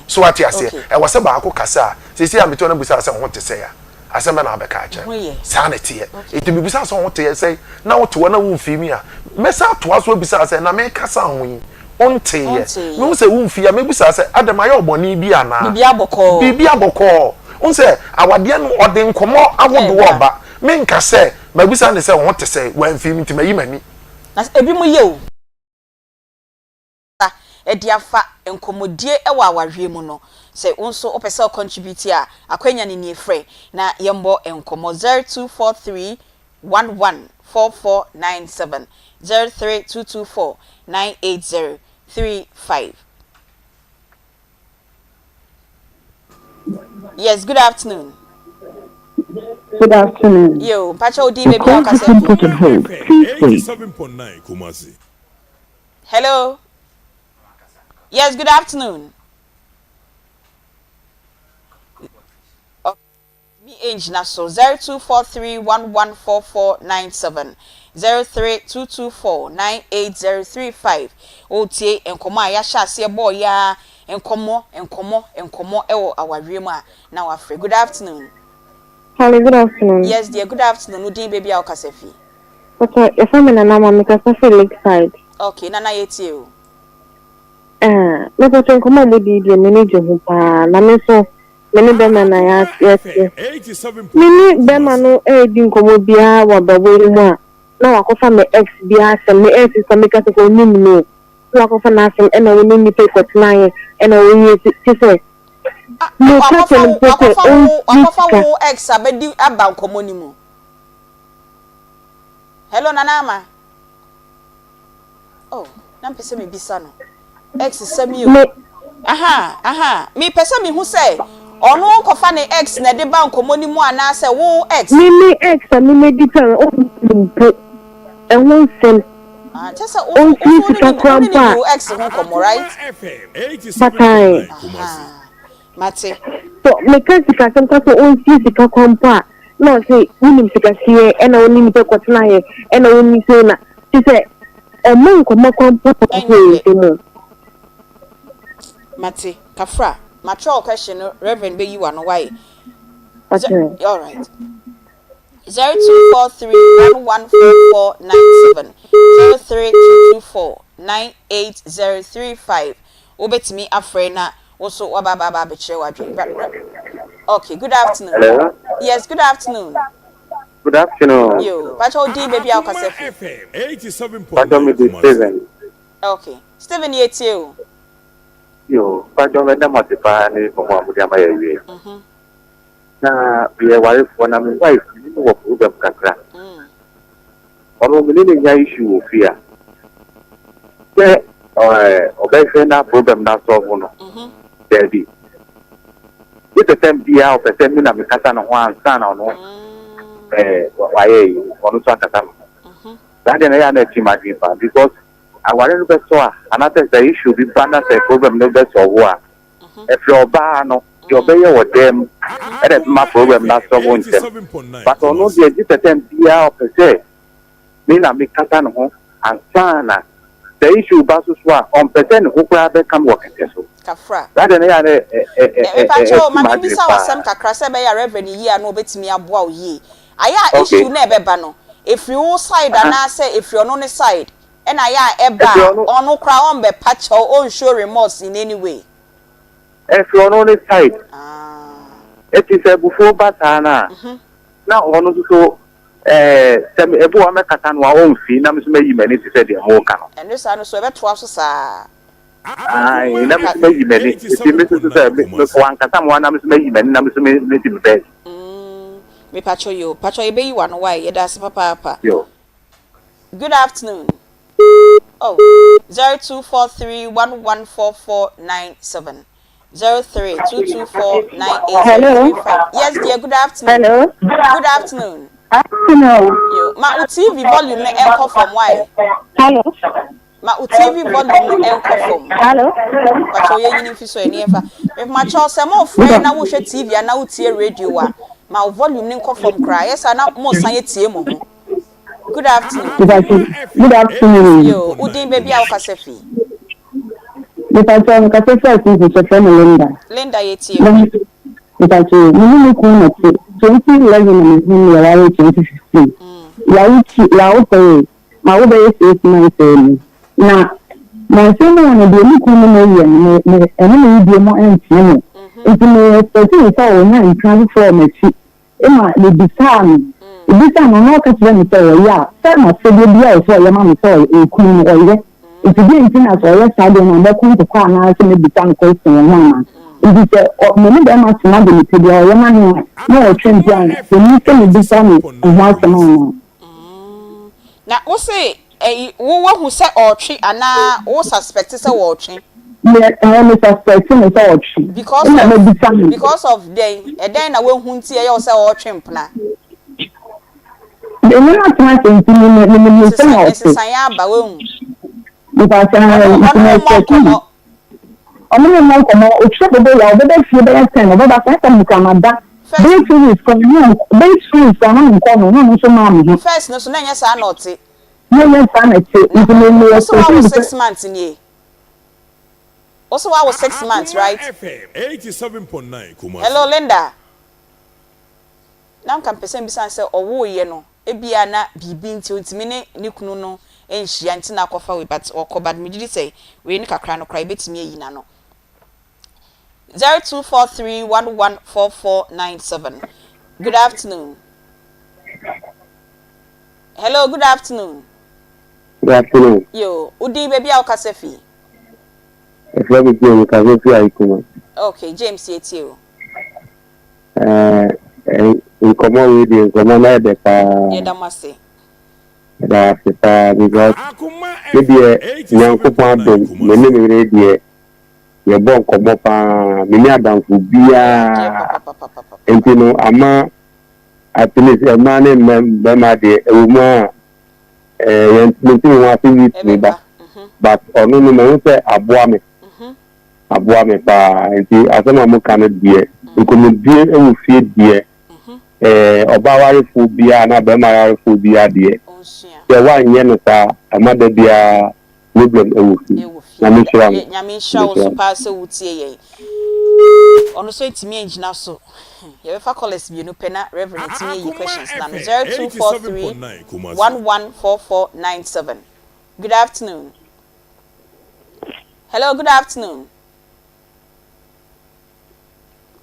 S3: So wate aseɛ?
S2: Okay.
S3: Ɛwɔ sɛ baako kasa a, seesei a mete hɔ na mebisa wo sɛ wo ho te sɛn a, Asɛm bɛn na wabɛka akyerɛ
S2: Ho
S3: me?
S2: yɛ.
S3: Saa na ɛteɛ.
S2: Okay.
S3: Enti mebisa sɛ wo ho teɛ sɛn na wote hɔ na womfii me a, mɛsan atoa so abisa sɛ, na mekasa ho yi, wonteeɛ?
S2: Wonteeɛ.
S3: Mehu sɛ womfii a, mɛbisa sɛ, adɛn mayɛ wo bɔne bi anaa?
S2: Biribiara bɔkɔɔ.
S3: Biribiara bɔkɔɔ. Wohu sɛ awadeɛ no, ɔde nkɔmmɔ ahodoɔ
S2: Ɛreba.
S3: reba. Menka sɛ, mabisa no sɛ wo ho te sɛn, wamfii me nti mayi m'ani.
S2: Na ebinom yɛ o. de afa nkɔmmɔdie wɔ awareɛ mu no, sɛ wo nso wopɛ sɛ wo contribute a, akwanya no nie, frɛ na yɛmmɔ nkɔmmɔ 0243 11 4497, 03224 98035. Yes, good afternoon.
S5: Good afternoon.
S2: Yo, mpakyɛ wo din
S5: Your
S2: baabi a
S5: call has
S2: wokasa
S5: been
S2: fi.
S5: put on hold. Please wait.
S6: 87.9 Kumasi.
S2: Hello. Yes, good afternoon. Me ngyina so 0243114497 0322498035 wotie nkɔmmɔ a yɛahyɛ aseɛ bɔɔ yi ara nkɔmmɔ nkɔmmɔ nkɔmmɔ wɔ awareɛ mu a na wafrɛ. Good afternoon.
S5: Hello, good afternoon.
S2: Yes dear, good afternoon. Wo din baabi a wokasa fi?
S5: Papa, yɛfrɛ me Nana ma mekasa firi Lakeside.
S2: Okay, Nana yɛtie o.
S5: Ah, mepatɔ nkɔmmɔ a modi yi deɛ m'ani gye ho paa na me nso. Me ne bɛrima na yɛte. Me ne bɛrima no redi nkɔmmɔ biara wɔ abrabɔ yi mu a, na wakɔfa me ex bi asɛm. Me ex nso a meka sɛ ɔnim no o. Na wakɔfa n'asɛm ɛna wo ne nipa yi kɔtenaeɛ ɛna woyɛ si kyerɛ sɛ
S2: Ah,
S5: meka
S2: wakɔfa
S5: kyerɛ no
S2: wo,
S5: mpo sɛ
S2: wakɔfa wo,
S5: ɔnyi
S2: wakɔfa
S5: sika.
S2: wo ex abɛdi aba nkɔmmɔ no mu. Hello, Nana Ama. Oh, na mpɛ sɛ mebisa no. Ex sɛm yi o.
S5: Me.
S2: Aha, aha. Mepɛ sɛ mehu sɛ ɔno kɔfa ne ex na ɛde ba nkɔmmɔ no mu anaasɛ wo ex.
S5: Me me ex a me medi kan no ɔnnim mpo ɛho nsɛm.
S2: Ah, kyɛ sɛ wo so wo
S5: Ɔntua
S2: so wo ne
S5: sika
S2: ne wo
S5: koraa
S2: ne
S5: mpo
S2: ne di
S5: a.
S2: wo ex ho nkɔmmɔ, right?
S5: Batae.
S2: Aha, mate.
S5: So meka sikasɛm ka sɛ ɔnsie sika koraa mpo a na ɔse wonim sikasie ɛna wo ne nipa kɔtenaeɛ ɛna wonni sei na kyerɛ sɛ ɔmma nkɔmmɔ koraa mpo
S2: Ɛnyɛ
S5: wɔ
S2: dɛ.
S5: nsɛm mu.
S2: Mate. Kafra, matwerɛ wo question no, Reverend bɛyi w'ano, wai?
S5: Batae.
S2: Alright. 0243 114497, 03224 98035. Wobɛtumi afrɛ na wo so waba aba aba abɛkyerɛ w'adwene. Bra, bra. Okay, good afternoon.
S6: Hello.
S2: Yes, good afternoon.
S6: Good afternoon.
S2: Yo, pakyɛ wo din baabi a wokasa fi.
S6: Pakyɛ me de Steven.
S2: Okay. Steven yɛtie o.
S6: Yo, pakyɛ mɛda mo ase paa ne nkɔmmɔ a mode ama yɛ awie. Na meyɛ warefoɔ na me wife me ne no wɔ problem kakra. Ɔno me ne no nya issue wɔ fie a, sɛ ɔbɛhwɛ na problem no asɔlvo no, daabi. Gye sɛ tɛm biara ɔpɛ sɛ me na mekasa ne ho ansa na ɔno wayɛ yi, ɔno nso akasa me ho. Saa deɛ no ɛyɛ a na ɛtwe m'adwene paa because aware no bɛsɔ a anaasɛ sɛ issue bi ba na sɛ problem no bɛsɔlvo a, Ɛfiri ɔbaa no, deɛ ɔbɛyɛ wɔ dan mu ɛna ɛbɛma problem no asɔbo ntɛm. But ɔno deɛ gye sɛ tɛm biara ɔpɛ sɛ me na me kasa ne ho ansa na sɛ issue ba so so a ɔmpɛ sɛ ne ho koraa bɛka me wɔ kɛtɛ so.
S2: Kafra.
S6: Saa deɛ no ɛyɛ a na
S2: Mepa kyɛw,
S6: ɛsi
S2: ma
S6: m'adwene
S2: membisa wo asɛm
S6: paa.
S2: kakra sɛ ɛbɛyɛ a Reverend yie a na ɔbɛtumi aboa wo yie. Ayɛ a
S6: Okay.
S2: issue no a ɛbɛba no, ɛfiri wo side
S6: Aha.
S2: anaasɛ ɛfiri ɔno ne side? Ɛna ayɛ a ɛba
S6: Ɛfiri
S2: a,
S6: ɔno.
S2: ɔno koraa ɔmbɛpa kyɛw, ɔnshow remorse in any way.
S6: Ɛfiri ɔno ne side.
S2: Ah.
S6: Eti sɛ abufuo ba saa no a, na ɔno nso so ɛɛ sɛ me ebi wɔ hɔ a mɛkasa no a ɔmfi na me nso mayi m'ani te sɛ deɛ moreka no.
S2: Ɛno saa no so ɛbɛtoa so saa.
S6: Ae, na me nso mayi m'ani. Eti me nso so sɛ me me wankasa me ho a na me nso mayi m'ani na me nso me mesi me baabi.
S2: Mm, mepakyɛw yoo, pakyɛw yɛbɛyi w'ano wai, yɛda ase papaapa.
S6: Yo.
S2: Good afternoon. Oh, 0243 114497 03224
S7: Hello.
S2: 9835. Yes, dear. Good afternoon.
S7: Hello.
S2: Good afternoon.
S7: Afternoon.
S2: Yo, ma wo TV volume no ɛnkɔ fam why?
S7: Hello.
S2: Ma wo TV volume no ɛnkɔ fam.
S7: Hello.
S2: Pakyɛw yɛ nyini mfi so ɛni ɛfa. Mepakyɛw sɛ mo frɛ na wohwɛ TV ana wotie radio a, ma wo volume no nkɔ fam koraa. Yɛ saa na mo san etie mo ho. Good afternoon.
S7: Good afternoon.
S2: Yo, wo din baabi a wokasa fi.
S7: Mepakyɛw mekasa fi Asisi kyɛfrɛ me Linda.
S2: Linda yɛtie o.
S7: Mepakyɛw me ne me kunu na te 2011 na mehu no yɛware 2015. Yɛawo ti yɛawo pɛyɛ ma wo bɛyɛ 6 months ni. Na nansa mu no deɛ me kunu ne me yɛ no me me ɛne me yidie mu ɛntene me. Nti me expect sɛ ɔnya ntwa foforɔ wɔ m'akyi ɛma mebisaa no ebisaa no na ɔka kyerɛ me sɛ ɔyɛ a sɛ n'asɛdeɛ bi a ɔsɛ ɔyɛ ma me sɛ ɔyɛ ekunu no ɔyɛ nti deɛ nti na sɛ ɔyɛ saa deɛ na ɔbɛko ntɔkwa anaasɛ mebisa no question wɔ ho ama nti sɛ ɔ me ne bɛrima tena de mepɛ bi a ɔyɛ ma me a na ɔtwe mpi a ɛni sɛ mebisa no ho asɛm anaa.
S2: Na wo se ɛyi wo wahu sɛ ɔretwe anaa wo suspect sɛ wɔretwe?
S7: Me ɛɛ me suspect no sɛ ɔtwe.
S2: Because
S7: Ɛna
S2: of
S7: mebisa no.
S2: because of dɛn ɛdɛn na wahu nti ɛyɛ wo sɛ ɔretwe mpena?
S7: Me ne no atena ase nti me me me me sɛ na ɔte.
S2: Nsesaeɛ aba wahu.
S7: Mepakyɛw
S2: Ɔno
S7: nti
S2: ɔno
S7: me
S2: wo mmɔ
S7: expect no.
S2: nkɔmmɔ.
S7: Ɔno ne mmɔ nkɔmmɔ otwa dodo ya ɔbɛba fie bɛyɛ 10 ɔbɛba saa time koraa mada
S2: First
S7: bɛyɛ 2 weeks koraa na bɛyɛ 2 weeks koraa na menkɔɔ no na ɔno nso maa me ho.
S2: First no so na ɛnyɛ saa na ɔte.
S7: Na ɛnyɛ saa na ɛte
S2: Na
S7: nti me me
S2: wo se
S7: expect
S2: wawo
S7: no sɛ.
S2: 6 months nie? Wo se wawo 6 months, right? Hello, Linda. Na nka mpɛ sɛ mbisa sɛ ɔwoeɛ no ebia na biribi nti ontumi ne ne kunu no nhyia nti na akɔfa wei but ɔkɔ but megye di sɛ wei ne kakra no koraa ebetumi ayi n'ano. 0243114497. Good afternoon. Hello, good afternoon.
S6: Good afternoon.
S2: Yo, wo din baabi a wokasa fi?
S6: Ɛfrɛ me James, mekasa fi Ayikuma.
S2: Okay, James yɛtie o.
S6: Eh, eh, nkɔmmɔ wei deɛ nkɔmmɔ no ɛdɛ paa.
S2: Yɛda mo ase.
S6: Yɛda ase paa because me deɛ Nyankopɔn adom me ne me yere deɛ yɛbɔ nkɔmmɔ paa me ne adamfo biara nti no ama at least mmaa ne mmarima deɛ ɛwɔ mu a eh, yɛn mente me ho ase yi tumi ba but ɔno no mahu sɛ aboa me aboa me paa nti asɛm a moka no deɛ nkɔmmɔdie wɔ fie deɛ eh, ɔbaa warefoɔ biara anaa barima warefoɔ biara deɛ sɛ woanyɛ no saa ɛma da biara problem wɔ fie. Nyame nhyira mo.
S2: Nyame nhyira wo nso paa sɛ wotie yɛn. Ɔno nso antumi angyina so. Yɛbɛfa callers mmienu pɛ na Reverend atumi ayi questions no ano. 0243 114497. Good afternoon. Hello, good afternoon.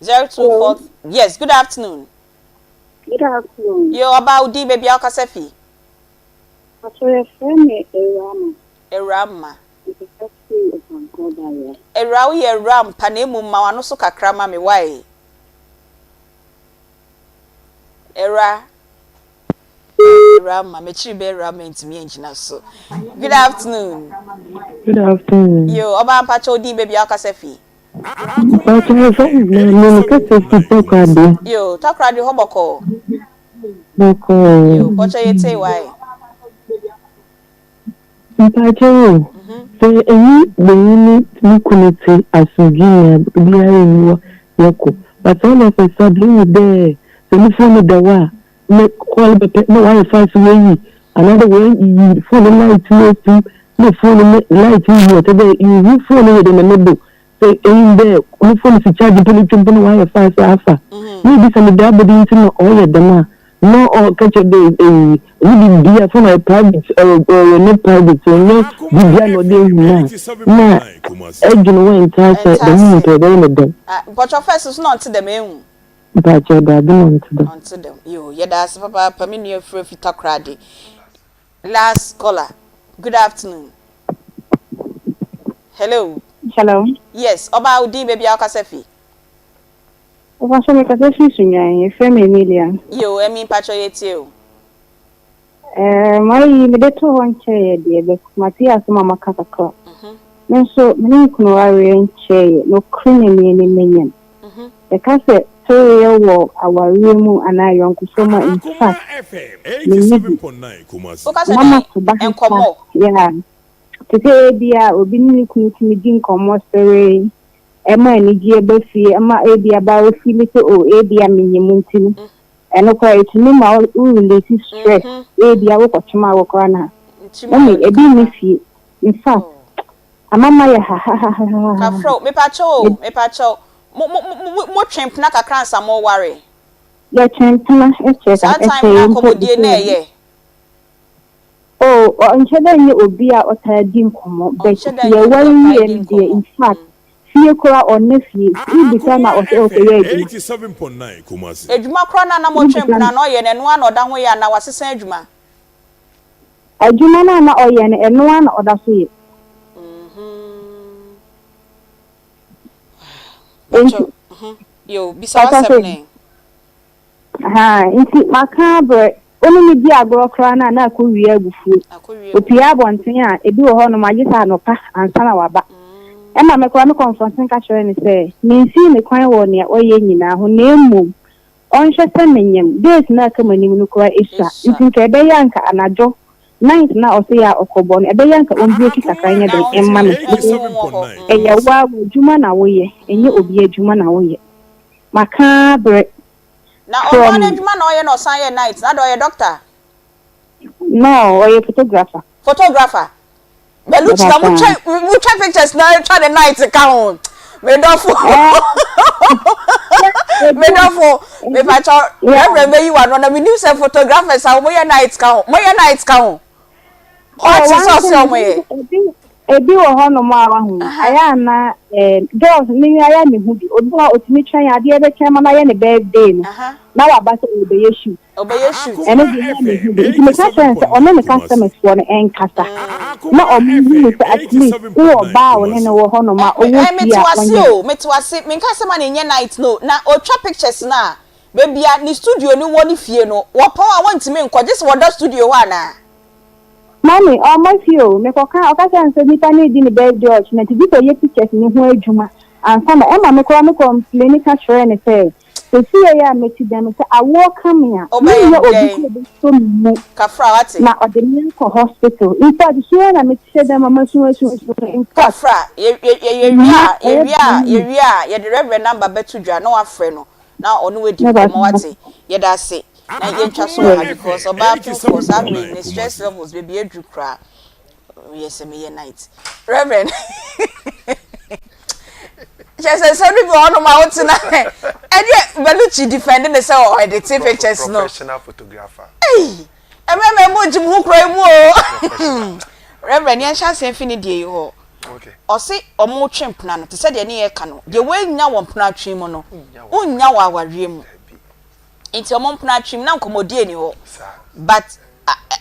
S2: 024 Yes, good afternoon.
S8: Good afternoon.
S2: Yo, ɔbaa wo din baabi a wokasa fi.
S8: Pacho yɛfrɛ me Awurama.
S2: Awurama.
S8: Mekasa firi Ɔfankɔɔ Barrier.
S2: Awuraa woyɛ awuraa ampa na mmom ma w'ano so kakra ma me wai? Awuraa oh awuraa ma m'akyiri bɛ awuraa ma ntumi angyina so. Good afternoon.
S5: Good afternoon.
S2: Yo ɔbaa mpakyɛ wo din baabi a wokasa fi.
S5: Mpakyɛ yɛfrɛ me Maame mekasa fi Takoradi.
S2: Yo Takoradi hɔ bɔkɔɔ.
S5: Bɔkɔɔ.
S2: Yo mpakyɛ yɛtie wai.
S5: Mpakyɛw o, sɛ enye banyin ne no kun tse asomdwee mu a biribiara nnyi hɔ yɛkɔ but all of a sudden ihu dɛ sɛ no phone no da hɔ a ne call ba pɛ na ɔayɛ fast oeyi anaadɛ oeyi phone no light no efi mu na phone no light no yi ɔkyerɛ dɛ ihu phone no yɛ dɛn na no do Sɛ enyim dɛ no phone si charge mpo no twe mpo na ɔayɛ fast afa na ibisa no dɛ abɛde ntsi na ɔyɛ dɛm a na ɔka kyerɛ dɛ eii ɔnye biribiara phone ɔyɛ private ɔyɛ ne private ɔnnyɛ biribiara na ɔde ehu no a na edwen ho nntse ase dɛm nyimpa yi ɔbɛyɛ no dɛn.
S2: Mpɔkyɛw first nso na ɔnntse dɛm ehu.
S5: Mpakyɛw daabi na ɔnntse dɛm.
S2: Ɔnntse dɛm yoo yɛda ase papaapa me nua firi afi Takoradi. Last caller good afternoon hello.
S8: Hello.
S2: Yes ɔbaa wo din baabi a wokasa fi.
S8: Mpakyɛ me kasa firi Sunyani yɛfrɛ me Emilia.
S2: Yoo Emi mpakyɛ yɛtie o.
S8: Ɛɛ mayi mede too hɔ nkyɛeɛ deɛ but mate asɛm a moaka kakra. Me nso me ne me kunu awareɛ nkyɛeɛ nokorɛ Nyame anim manyam. Yɛka sɛ sereɛ wɔ awareɛ mu anaa ayɔnkofa mu a in fact menni bi.
S2: Woka sɛ
S8: Mama
S2: dɛn?
S8: to ba ha
S2: Nkɔmmɔ?
S8: yeah. Te sɛ ebia obi ne ne kunu tumi di nkɔmmɔ sere, ɛma anigyeɛ ba fie, ɛma ebia ba wo feeli sɛ oh ebia menyim nti no, ɛno koraa ɛtumi ma wo release stress, ebia wokɔkyem a wo koraa no a. Mummy, ebi nni fie. In fact, ama mayɛ hahahahaha.
S2: Kafra o, mepakyɛw o, mepakyɛw, mo mo mo mo twe mpena kakra ansa mo ware?
S8: Yɛtwe mpena kyɛ
S2: Saa
S8: kyɛ
S2: time no
S8: mpo
S2: akɔmɔdie na
S8: before.
S2: ɛyɛ?
S8: Oh, ɔnhyɛ da nyɛ obi a ɔtaa di nkɔmmɔ, but
S2: Ɔnhyɛ da nyɛ obi a
S8: yɛware
S2: ɔtaa
S8: wieɛ
S2: di
S8: no deɛ,
S2: nkɔmmɔ.
S8: in fact, fie koraa ɔnna fie. Wobisa no a ɔsɛ ɔkɔyɛ adwuma.
S2: Adwuma koraa no a na motwe
S8: Wobisa no.
S2: mpena no ɔyɛ no ɛno ara na ɔda ho yɛ anaa wasesa adwuma?
S8: Adwuma no a na ɔyɛ no, ɛno ara na ɔda so yɛ. Enti,
S2: Pata
S8: sɛ, ahaa, nti maka abrɛ, wo ne me di agorɔ koraa no a, na akɔwie abufuo. Ɔpue abɔnten a, ebi wɔ hɔnom a, gye sɛ anɔpa ansa na waba. Ɛma me koraa me kɔnfrɔnten ka kyerɛ no sɛ, mensii no kwan wɔ nea ɔyɛ nyinaa ho, na mmom Ɔnhwɛ sɛ menyem, days no a ɛka m'anim no koraa esua, nti nka ɛbɛyɛ a nka anadwo night no a ɔsɛ yɛ a ɔkɔbɔ no, ɛbɛyɛ a nka ɔmbreki kakra nyɛ dɛn mma me because ɛyɛ wo ara w'adwuma na woyɛ, ɛnyɛ obi adwuma na woyɛ. Maka ara berɛ
S2: Na ɔno ara
S8: from.
S2: n'adwuma na ɔyɛ na ɔsan yɛ night no, adɛn ɔyɛ doctor?
S8: No, ɔyɛ photographer.
S2: Photographer. Baluchi na mo twa mo twa pictures na twa ne night ka ho. Me dɔfo. Me dɔfo. Me pa cho Reverend bɛyi wa no na me nim sɛ photographers a wɔn yɛ night ka ho. Mo yɛ night ka ho. Ɔte sɛ ɔsɛ wɔn yɛ.
S8: Ebi wɔ hɔnom a wahu, ayɛ a na eh, girls me ayɛ a mehu bi. Obi wɔ hɔ a otumi twɛn adeɛ bɛkyɛn ma no ayɛ ne birthday no na waba sɛ ɔrebɛyɛ shoot.
S2: Ɔbɛyɛ shoot.
S8: Ɛno deɛ na mehu bi. Nti meka kyerɛ no sɛ ɔne ne customers foɔ no ɛnkasa na ɔmo nhu no sɛ at least wowɔ ɔbaa a wo ne no wɔ hɔnom a ɔwɔ
S2: Eh,
S8: fie
S2: mete
S8: a
S2: wase
S8: ɔnyɛ.
S2: o, mete wase. Menka sɛ ma no nyɛ night no, na otwa pictures no a, baabi a ne studio no wɔ ne fie no, wɔpɔn a wɔntumi nkɔ, gye sɛ wɔda studio hɔ anaa?
S8: Mummy, ɔmma fie o, mekɔka a, ɔka kyerɛ me sɛ nipa no redi ne birthday ɔkyena nti gye sɛ ɔyɛ pictures no ho adwuma ansa na, ɛma me koraa me complaini ka kyerɛɛ no sɛ seesei yi a mete dɛm yi sɛ awoɔ ka me a,
S2: Wobɛyɛ
S8: menyɛ obi
S2: dɛn?
S8: sɛ ɔbɛsɔ me mu
S2: Kafra, wate?
S8: na ɔde me akɔ hospital. In fact, su ara na mete dɛm a masu asu asu no, in fact,
S2: Kafra, yɛ, yɛ, yɛ, yɛwie
S8: mma
S2: a,
S8: ɛyɛ
S2: yɛwie a,
S8: den.
S2: yɛwie a, yɛde Reverend number bɛto dwa na wafrɛ no na ɔne wo adi
S8: Mɛba
S2: nkɔmmɔ, wate? Yɛda ase. Na yɛntwa so wɔ ha because ɔbaa pemfoɔ saa berɛ yi ne stress levels baabi aduru koraa yɛ sɛ meyɛ night. Reverend kyɛ sɛ nsɛm no bi wɔ hɔnom a wote na ɛdeɛ Bellucci defend ne sɛ ɔde te pictures no.
S3: Professional photographer.
S2: Ei, ɛmɛmɛ mo gye mo ho kura mu o. Reverend yɛnhyɛ aseɛ mfi ne deɛ yi hɔ. Ɔse ɔmo twe mpena no te sɛ deɛ ne yɛka no deɛ woannya wɔ mpena twe mu no wonnya wɔ awareɛ mu. Nti ɔmo mpena atwem na nkɔmɔdie nni hɔ but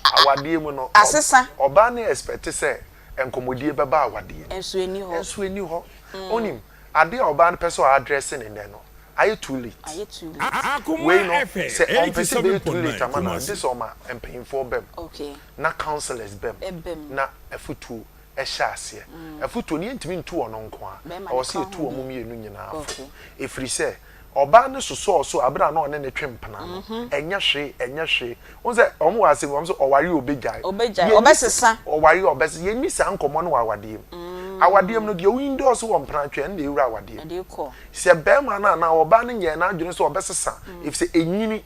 S3: Awadeɛ mu no
S2: asesa.
S3: Ɔbaa no expect sɛ nkɔmɔdie bɛba awadeɛ mu.
S2: Nso ɛnni hɔ.
S3: Nso ɛnni hɔ. Wonim, adeɛ a ɔbaa no pɛ sɛ ɔ address no nnɛ no, ayɛ too late.
S2: Ayɛ too late.
S3: Wei no, sɛ ɔmpɛ sɛ ɛbɛyɛ too late ama no a, gye sɛ ɔma mpanyinfoɔ ba mu, na counsellors ba mu, na afutuo hyɛ aseɛ. Afutuo no, yɛntumi ntu ɔno nko ara, ɛwɔ sɛ yɛtu wɔn mmienu nyinaa fo. Ɛfiri sɛ, ɔbaa no sosɔɔ so bere a na ɔne no twe mpena no, ɛnyɛ hwee, ɛnyɛ hwee. Wohu sɛ wɔn wɔ asɛm bi, wɔn sɛ ɔware a ɔbɛgyae.
S2: Ɔbɛgyae,
S3: Yɛnni
S2: ɔbɛsesa.
S3: Ɔware a ɔbɛsesa. Yɛnni saa nkɔmmɔ no wɔ awadeɛ mu. Awadeɛ mu no, deɛ wo endorse wɔ mpenatwe, ɛno na ɛwura awadeɛ mu.
S2: Ɛde kɔ.
S3: Sɛ barima no anaa ɔbaa no nyɛɛ n'adwene sɛ ɔbɛsesa, efisɛ ɛnyini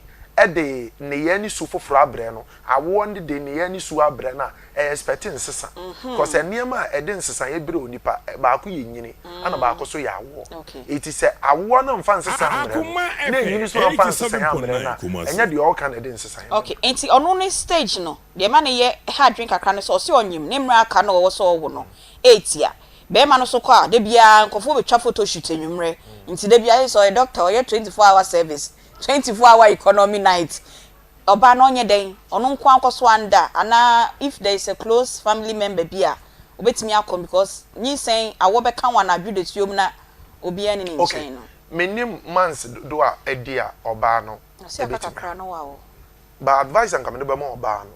S3: de nneyɛɛ ne su foforɔ abrɛ no, awoɔ no de nneyɛɛ ne su abrɛ no a, ɛ expect nsesa cause nneɛma a ɛde nsesaeɛ brɛ onipa baako yɛ nyini ɛna baako so yɛ awoɔ eti sɛ awoɔ no nfa nsesa mmerɛ no na enyini nso anfa nsesaeɛ ammerɛ no a ɛnyɛ deɛ ɔreka na ɛde nsesaeɛ
S2: Okay nti ɔno ne stage no deɛ ɛma no yɛ ha adwene kakra ne sɛ ɔse ɔnyem ne mmerɛ aka no ɔwɔ sɛ ɔwo no ɛɛtia bɛɛma no so kɔ a da biara nkurɔfoɔ bɛtwa photo shoot anwummerɛ nti da biara sɛ ɔyɛ doctor ɔyɛ 24 hour service 24 hour economy night Ɔbaa no ɔnyɛ dɛn? Ɔno nkoaa nkɔ so anda anaa if there is a close family member bi a obetumi akɔ because nyinsɛn awɔ bɛka wo anadwo dasuo mu na obiara nni ne
S3: Okay,
S2: nkyɛn no.
S3: mennim months dodoɔ a adi a ɔbaa no
S2: Ɔse aka
S3: bɛtumi
S2: kakra
S3: awo.
S2: na wawo.
S3: But advice a nka mede bɛma ɔbaa no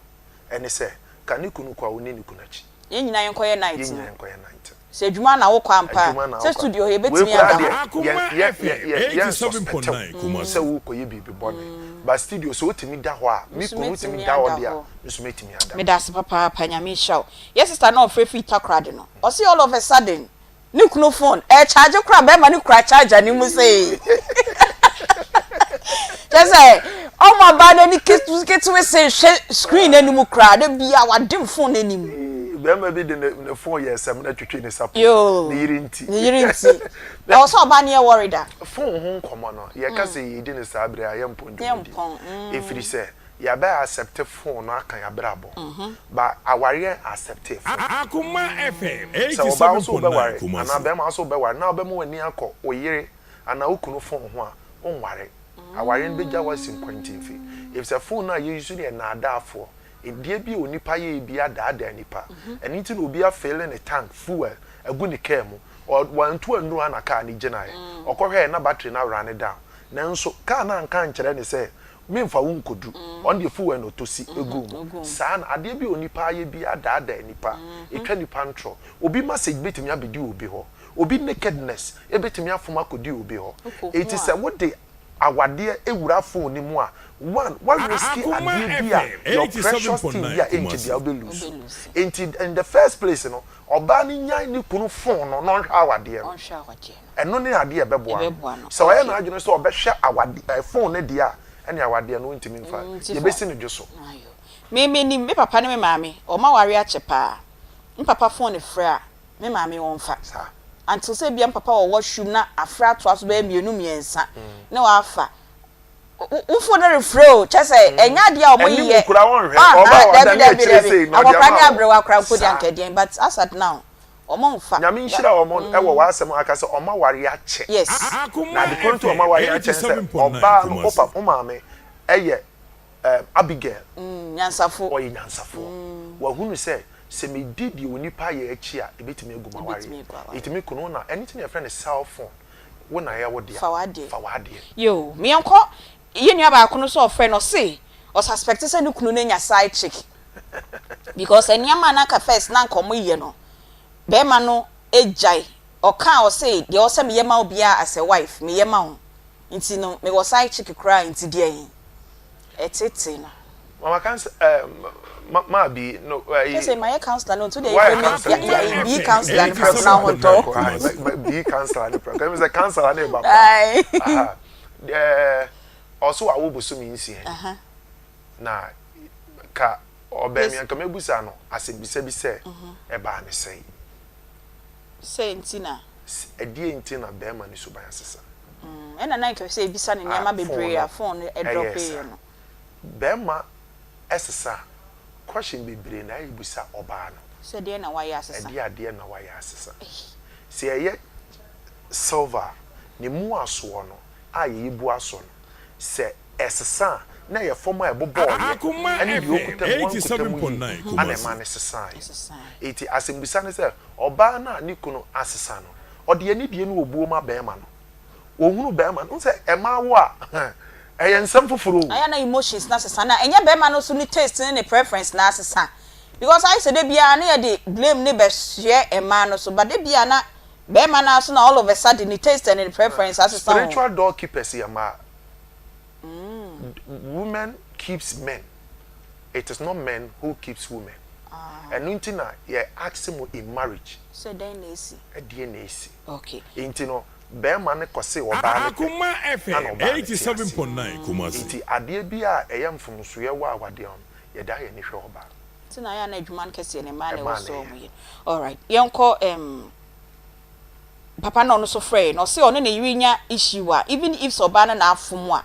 S3: ɛne sɛ, ka ne kunu kɔ a ɔnni ne kunu akyi.
S2: Yɛn nyinaa yɛnkɔyɛ
S3: Yɛn
S2: night no.
S3: nyinaa yɛnkɔyɛ night no.
S2: Sɛ adwuma na wokɔ ampa a,
S3: Adwuma na
S2: sɛ
S3: wokɔ a.
S2: studio hɔ
S3: Wei
S2: yɛbɛtumi
S3: koraa
S2: ada
S3: deɛ,
S2: hɔ.
S3: yɛn, yɛ, yɛ, yɛ, yɛn suspect wo sɛ worekɔyɛ biribi bɔne. But studio sɛ wotumi da hɔ a, me
S2: Me nso
S3: kunu wotumi
S2: mɛtumi
S3: da hɔ
S2: ada
S3: deɛ a,
S2: hɔ.
S3: me nso mɛtumi ada hɔ.
S2: Medase papaapa Nyame nhyira wo. Yɛ sister no a ɔfrɛ firi Takoradi no ɔse all of a sudden ne kunu phone ɛcharge koraa bɛɛma no kura charger no mu sei kyerɛ sɛ ɔma baa no ani ketewe se hwɛ screen no anim koraa da bia wadim phone no anim.
S3: Bɛɛma bi de ne phone yɛɛ samina twitwi ne sapo ne yere nti.
S2: Ne yere nti. Ɛwɔ sɛ ɔbaa no yɛ worried a.
S3: Phone ho nkɔmmɔ no yɛka sɛ yɛdi no saa bere a yɛmpɔn dwumadi. Ɛfiri sɛ Yɛabɛ accept phone no aka y'abrabɔ but awareɛ accept phone. Sɛ ɔbaa wo so wobɛware anaa bɛɛma wo so wobɛware na wobɛma w'ani akɔ wo yere anaa wo kunu phone ho a, wonware. Awareɛ no bɛgya wo asi nkwantinfi. Efisɛ phone no a yɛ use no yɛ naadaafoɔ. Ndeɛ bi a onipa yɛɛ biara daadaa nipa. Ɛno nti na obi afeele ne tank fuel agu ne car mu. Ɔ wantu annuru ha na car no gyinaeɛ. Ɔkɔhwɛɛ na battery no awrane down. Nanso car no anka ankyerɛ no sɛ Memfa wo nkodu. Ɔno deɛ fuel na ɔtɔ si gu mu. Saa na adeɛ bi a onipa ayɛ biara daadaa nipa. Ɛtwa nipa ntorɔ. Obi message bɛtumi abɛdi obi hɔ. Obi nakedness bɛtumi afom akɔdi obi hɔ. Enti sɛ wode awadeɛ wura phone no mu a, one, woa risk adeɛ bi a your precious thing bi a ɛnkyɛ biara wobɛ lose. Enti in the first place no, ɔbaa no nyae ne kunu phone no na ɔnhwɛ awadeɛ no. Ɛno ne adeɛ a ɛbɛboa no. Sɛ ɔyɛ n'adwene sɛ ɔbɛhwɛ awade ɛɛ phone no deɛ a, ɛne awadeɛ no ɔntumi mfa. Yɛbɛsi no dwo so.
S2: Me menim me papa ne me maame, wɔn aware akyɛ paa. Me papa phone frɛ a, me maame ɔmfa. Until sɛ ebia me papa wɔ washroom na afrɛ atoa so bɛyɛ mmienu mmiɛnsa na wafa. Wo phone no refrɛ o, kyerɛ sɛ ɛnyɛ adeɛ a wɔn
S3: Anim
S2: yɛ.
S3: koraa wɔnhwɛ.
S2: Aha,
S3: Ɔba a
S2: dabi
S3: ɔda ne
S2: dabi
S3: akyire
S2: dabi.
S3: sei na ɔde
S2: Akɔkora ne
S3: ama wo.
S2: aberewa koraa mpo deɛ
S3: Saa.
S2: anka ɛdeɛn, but as at now. Wɔn nfa.
S3: Nyame nhyira wɔn wɔ w'asɛm a aka sɛ wɔn aware akyɛ.
S2: Yes.
S3: Na ade koro nti wɔn aware akyɛ ne sɛ ɔbaa no wo papa wo maame yɛ ɛɛm Abigail.
S2: Nyansafo.
S3: Ɔyɛ nyansafoɔ. Wahunu sɛ sɛ medi deɛ onipa yɛ akyi a ɛbɛtumi agu m'awareɛ. Ɛtumi kunu wo na ɛno nti na yɛfrɛ no cell phone. Wo na ɛyɛ wo dea.
S2: Fa w'adeɛ.
S3: Fa w'adeɛ.
S2: Yoo, me yɛnkɔ yɛn nua baako no nso ɔfrɛ no ɔse ɔsuspect sɛ ne kunu no anya side chick because nneɛma a na anka first na anka ɔmo yɛ no bɛɛma no gyae ɔka a ɔse deɛ ɔsɛ meyɛ ma wo biara as a wife meyɛ ma wo nti no mewɔ side chick koraa nti deɛn ɛtetee no.
S3: Mama council ɛɛ ma maa bi no ɛyi.
S2: Kyɛ sɛ mayɛ councilor no nti deɛ yɛfrɛ mi yɛ bii councilor no prɛko na ho ntɔ.
S3: Bii councilor no prɛko ɛmi sɛ councilor no ba paa. Ɛɛ ɔso awo bosomi nsia ni na ka ɔbɛn mi anka mɛbusa no asɛmbisa bi sɛ ɛbaa ne sɛn.
S2: Sɛ nti na.
S3: Ɛdeɛ nti na bɛrima ne suban asesa.
S2: Ɛna na nka sɛ ebisa ne nneɛma bebree a phone no ɛdrɔpee yɛ no.
S3: Bɛrima ɛsesa a, question bebree na ɛrebisa ɔbaa no.
S2: Sɛ deɛn na wayɛ asesa.
S3: Ɛdeɛ adeɛ na wayɛ asesa. Sɛ ɛyɛ silver a, ne muasoɔ no a yɛyi bua so no, sɛ ɛsesa a, na ɛyɛ fam a ɛbobɔɔeɛ ɛne deɛ ɔkuta mu wankuta mu yie ana ɛma no sesaeɛ. Enti asɛmbisa ne sɛ, ɔbaa no a ne kunu asesa no, ɔde anidie ne obuo ma bɛrima no? Ɔhunu bɛrima no, wohu sɛ mmaa wo a, ɛyɛ nsɛm foforɔ o.
S2: Ayɛ a na emotions no asesa na ɛnyɛ bɛrima no nso ne taste ne ne preference na asesa because ayɛ sɛ da biara na yɛde blame no bɛsoɛ mmaa no so but da biara na bɛrima no ara nso na all of a sudden ne taste and ne preference asesa o.
S3: Spiritual door keepers yɛ mmaa. Women keeps men, it is not men who keeps women. Ɛno nti na yɛ ask mo in marriage.
S2: Sɛ dɛn na esi?
S3: Ɛdeɛn na esi?
S2: Okay.
S3: Nti no bɛɛma no kɔse ɔbaa no pɛ ana ɔbaa no te aseɛ. Nti adeɛ biaa a ɛyɛ mfomsoeɛ wɔ awadeɛ ho no yɛdaa yɛn ani hwɛ ɔbaa.
S2: Nti na ayɛ a na adwuma no kɛseɛ no mmaa na ɛwɔ
S3: Mmaa na
S2: sɛ
S3: ɛyɛ.
S2: wɔyɛ. Alright, yɛnkɔ ɛɛm papa no a ɔno nso frɛɛ no, ɔse ɔne ne yere nya issue a even if sɛ ɔbaa no na afom a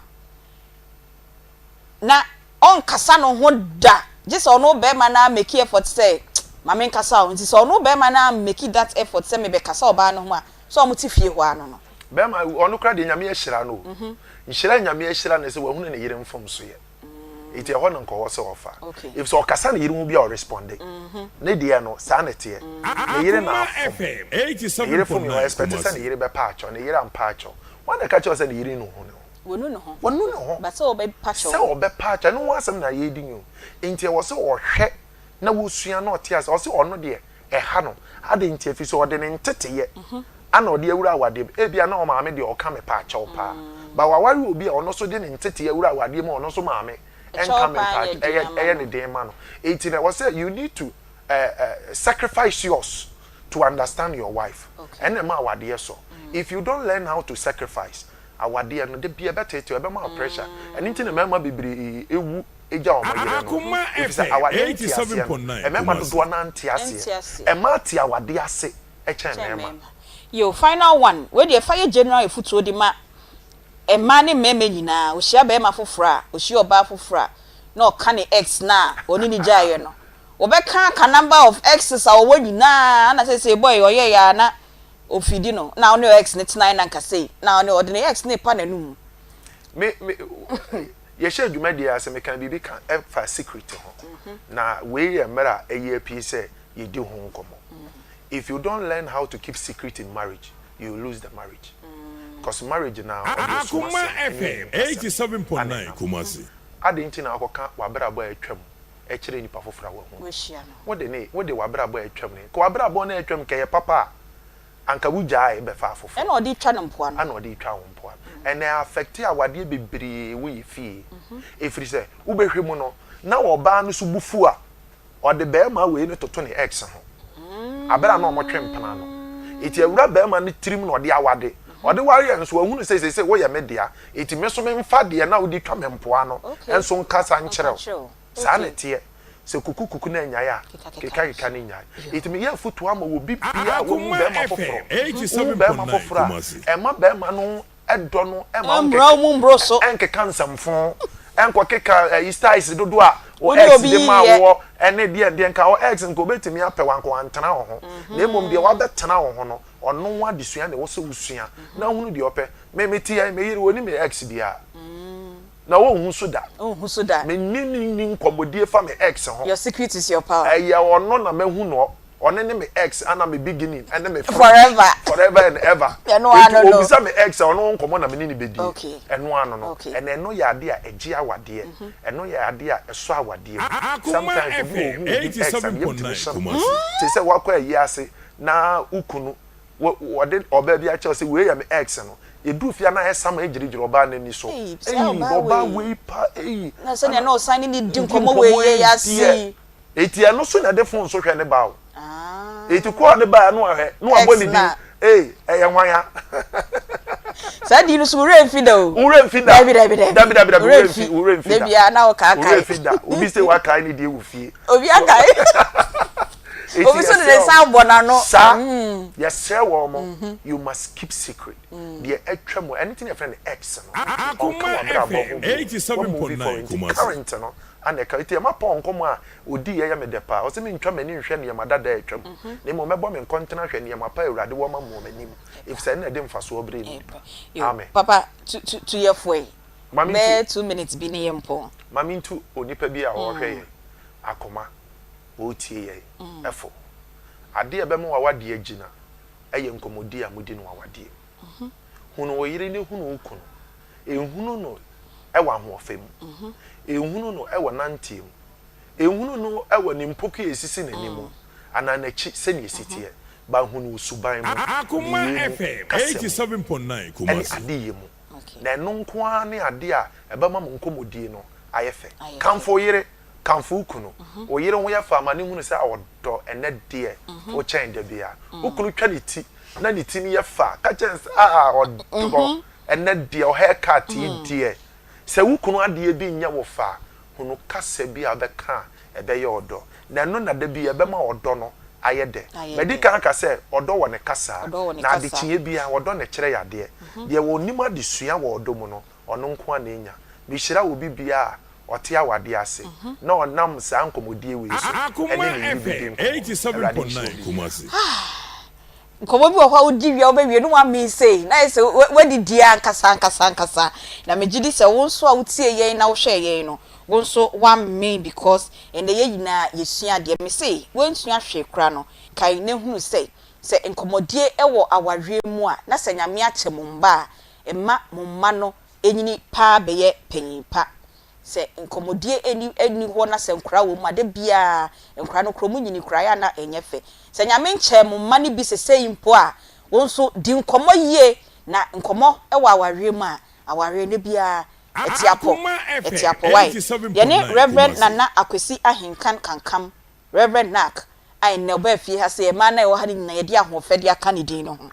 S2: na ɔnkasa no ho da gye sɛ ɔno barima no ara make effort sɛ ma menkasa o, nti sɛ ɔno barima no ara ammake that effort sɛ mebɛkasa ɔbaa no ho a, sɛ ɔmo te fie hɔ ara no no.
S3: Barima, ɔno koraa deɛ Nyame ahyira no o. Nhyira a Nyame ahyira no ne sɛ wahunu ne yere mfomsoyɛ. Nti ɛhɔ no nkɔhɔ sɛ ɔfa. Efisɛ ɔkasa ne yere ho bi a ɔresponde. Ne deɛ no, saa na ɛteɛ. Ne yere na afom. Ne yere fom yɛ, ɔexpect sɛ ne yere bɛpa akyɛw. Ne yere ampa akyɛw. Hwan na ɛka kyerɛ wo sɛ ne yere nnu ne ho?
S2: Wanu ne ho.
S3: Wanu ne ho.
S2: But sɛ ɔbɛpa kyɛw.
S3: Sɛ ɔbɛpa akyɛw, ɛno ho asɛm na yɛredi no o. Nti ɛwɔ sɛ ɔhwɛ na wosua na ɔte ase. Ɔse ɔno deɛ, ɛha no. Adɛn nti? Ɛfiri sɛ ɔde ne nteteyɛ ana ɔde awura awadeɛ mu. Ebia na ɔmaame deɛ ɔka me pa akyɛw paa. But waware obi a ɔno nso de ne nteteyɛ awura awadeɛ mu a ɔno nso maame nka me mpa akyɛw. Ɛyɛ, ɛyɛ ne den ma no. Nti na ɛwɔ sɛ you need to eh, eh, sacrifice yours to understand your wife. Ɛna ɛma awadeɛ sɔ. If you don't learn how to sacrifice, awadeɛ no da biara ɛbɛteetew, ɛbɛma wo pressure. Ɛno nti na mmarima bebree wu gya wɔn yere no. Efisɛ awadeɛ nteaseɛ no, mmarima dodoɔ no ara nte aseɛ. Mmaa te awadeɛ ase kyɛn mmarima.
S2: Yo, final one, wei deɛ fa yɛ general afutuo de ma mmaa ne mmarima nyinaa, ɔhyia barima foforɔ a, ɔhyia ɔbaa foforɔ a, na ɔka ne ex no a ɔne no gyaeɛ no, wɔbɛka aka number of exes a ɔwɔ nyinaa, ɛna seesei boy ɔyɛeɛ a na Ofidi no na ɔne ex no tenae na nka sei na ɔne ɔde ne ex no repa n'anum.
S3: Me me yɛhyɛɛ dwumadie yi ase mekaa biribi ka ɛfa secret ho na wei yɛ mmerɛ a ɛyɛ pii sɛ yɛdi ho nkɔmmɔ. If you don't learn how to keep secret in marriage you will lose the marriage cause marriage no ara ɔde asumasɛm ne animkasɛm ana ɛnam. Adɛn nti na wakɔka w'abrabɔ a atwam kyerɛ nipa foforɔ a wahu no. Wode ne wode w'abrabɔ a atwam no, nka w'abrabɔ no a atwam nka ɛyɛ papa a, anka wogyae bɛfa afoforɔ.
S2: Ɛna ɔde retwa no mpoa no.
S3: Ɛna ɔde retwa wo mpoa no. Ɛna ɛ affect awadeɛ bebree wɔ yɛ fie. Ɛfiri sɛ, wobɛhwɛ mu no, na ɔbaa no so bo fu a, ɔde barima wei no toto ne ex ho. Aberɛ a na wɔtwe mpena no. Enti awura barima no tirim na ɔde awade. Ɔde wareɛ nso, wahunu sɛ seesei woyɛ me dea. Enti me nso memfa deɛ na wode twa me mpoa no nso nkasa nkyerɛ wo. Saa na ɛteɛ. Sɛ kukukuku no annyae a, kekakeka no nnyae. Enti meyɛ afotuo ama obi biara a wahu barima foforɔ. Wohu barima foforɔ a, mma barima no dɔ no mma wo nkeka nsɛmfo, nkɔkeka ayi styles dodoɔ a Wo ex de maa woɔ ɛne deɛ deɛ nka wo ex nka obetumi apɛ wo anka wantena wo ho na mmom deɛ wabɛtena wo ho no ɔno ho adesua na ɛwɔ sɛ wosua na wohunu deɛ ɔpɛ. Me mete ha yi me yere ɔnni me ex biara na ɔnhu so da.
S2: Ɔnhu so da.
S3: Me ne no nni nkɔmmɔdie fa me ex ho.
S2: Your secret is your power.
S3: Ɛyɛ ɔno na mahu noɔ. Ɔno ne me ex ana me beginning ɛne me finish.
S2: Forever.
S3: Forever and ever.
S2: Ɛno ano
S3: Enti
S2: no.
S3: obisa me ex a ɔno ho nkɔmmɔ na me ne no bɛdie.
S2: Okay.
S3: Ɛno ano no.
S2: Okay.
S3: Ɛna ɛno yɛ adeɛ a ɛgye awadeɛ. Ɛno yɛ adeɛ a ɛsɔ awadeɛ mu. Sometimes obi wɔ hɔ ohu obi ex a ne yam tumi hye no. Te sɛ woakɔ ayi ase na wo kunu wɔ wɔde ɔbaa bi akyerɛ wo sɛ wei yɛ me ex no. Yɛduru fie a na ayɛ sama gyinagyina ɔbaa no ani so.
S2: Ei, saa
S3: Ei,
S2: ɔbaa
S3: ɔbaa
S2: wei.
S3: wei pa ei.
S2: Na sɛnea
S3: Ana
S2: na ɔsan ne no di
S3: di
S2: nkɔmmɔ wɔ
S3: nkɔmmɔ
S2: ayie
S3: yi
S2: ase
S3: deɛ.
S2: yi.
S3: Enti ɛno so na ɛde phone so hwɛ ne ba o. Enti call ne ba a na wahwɛ na wabɔ ne din ei ɛyɛ hwan a.
S2: Saa din no so wo werɛ mfi da o.
S3: Wo werɛ mfi da.
S2: Dabi dabi dabi.
S3: Dabi dabi dabi
S2: wo werɛ mfi
S3: wo werɛ mfi da.
S2: Da biara na wokaakae.
S3: Wo werɛ mfi da. Obi se wakae ne deɛ wɔ fie.
S2: Obi akae. Obi so de ne nsa abɔ n'ano.
S3: Saa yɛsrɛ wɔn mo you must keep secret. Deɛ atwa mu ɛno nti na yɛfrɛ no ex no. Ɔnka w'abrabɔ ho bio. Wa move forward nti current no Ana ɛka enti ɛma Paul nkɔmmɔ a odiiɛ yɛ me dɛ paa. Ɔse mentwa m'ani nhwɛ nneɛma dada a atwam, na mmom mɛbɔ me nkɔntene ahwɛ nneɛma pa a Awurade wɔ ma me wɔ m'anim, efisɛ ɛno na ɛde mfasoɔ brɛ nnipa. Amen.
S2: Papa tu tu tu yɛ foe
S3: Ma mentu
S2: bɛyɛ 2 minutes bi ne yɛ mpɔn.
S3: Ma mentu onipa bi a ɔrehwɛ yɛn akoma, ɔretie yɛn fo. Adeɛ a ɛbɛma w'awadeɛ agyina yɛ nkɔmmɔdie a modi no wɔ awadeɛ mu. Hunu wo yere ne hunu wo kunu. Nhunu no wɔ ahoɔfɛ mu. Nhunu no wɔ nanteɛ mu. Nhunu no wɔ ne mpokuo a ɛsisi n'anim anaa n'akyi sɛdeɛ ɛsi teɛ, but hunu wo suban mu, nneyɛɛ mu, kasa mu, ne adeyɛ mu. Na ɛno nko ara ne adeɛ a ɛbɛma mo nkɔmmɔdie no ayɛ fɛ. Kamfo wo yere, kamfo wo kunu. Wo yere ho yɛ fɛ a, ma no nhunu sɛ ɔdɔ ɛnnɛ deɛ wokyɛn da biara. Wo kunu twa ne ti na ne ti no yɛ fɛ a, ka kyerɛ no sɛ ah ɔdɔ. Ɛnnɛ deɛ wo hair cut yi deɛ, sɛ wo kunu adeɛ bi nyɛ wo fɛ a, hunu kasa bi a wobɛka a ɛbɛyɛ ɔdɔ. Na ɛno na da bi ɛbɛma ɔdɔ no ayɛ dɛ. Madi kan aka sɛ ɔdɔ wɔ ne kasa, na adekyeeɛ biara ɔdɔ na ɛkyerɛ yɛn adeɛ. Deɛ ɔnim adesua wɔ ɔdɔ mu no, ɔno nko ara na ɛnya. Mehyira obi biara a ɔte awadeɛ ase na ɔnam saa nkɔmmɔdie wei so ne ne yere bɛdi nkɔmmɔ. Awurade nhyira obi biara.
S2: Nkɔmmɔ bi wɔ hɔ a wodi wie a wobɛwie no woamee sei na ayɛ sɛ woadidi ankasa ankasa ankasa. Na megye di sɛ wo nso a wotie yɛn na wohwɛɛ yɛn no, wo nso woamee because ɛnnɛ yɛn nyinaa yɛsua adeɛ. Mese woansua hwee koraa no, kae na hunu sɛ, sɛ nkɔmmɔdie wɔ awareɛ mu a, na sɛ Nyame akyɛ mo mma a, mma mo mma no nyini paa bɛyɛ panyin pa. Sɛ nkɔmmɔdie nni nni hɔ na sɛ nkwadaa wɔ mu a, da biara nkwadaa no koraa wɔnyini koraa ɛyɛ a na ɛnyɛ fɛ. Sɛ Nyame nkyɛɛ mo mma no bi sesei mpo a, wo nso di nkɔmmɔ yie na nkɔmmɔ wɔ awareɛ mu a, awareɛ no biara ɛte apɔ, ɛte apɔ wai. Yɛne Rev. Nana Akwasi Ahenkan Kankam, Rev. Nark, a ɛnnɛ ɔbaa fie ha sɛ mmaa no a ɛwɔ ha no nyinaa yɛde ahoɔfɛ de aka ne din no ho.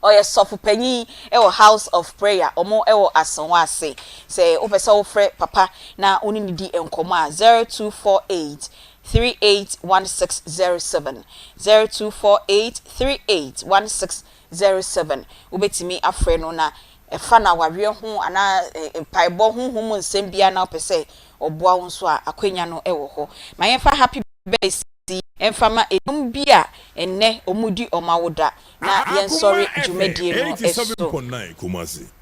S2: Ɔyɛ sɔfo panyin wɔ House of Prayer, wɔn wɔ Asenwa ase. Sɛ wopɛ sɛ wofrɛ papa na wo ne no di nkɔmmɔ a, 0248 381607, 0248 381607. Wobɛtumi afrɛ no na ɛfa no awareɛ ho anaa mpaebɔ, honhom mu nsɛm biara na wopɛ sɛ ɔboa wo nso a, akwanya no wɔ hɔ. Ma yɛmfa happy birthday yi mfa ma ebinom bi a ɛnnɛ wɔredi wɔn awoda na yɛnsɔre dwumadie no so.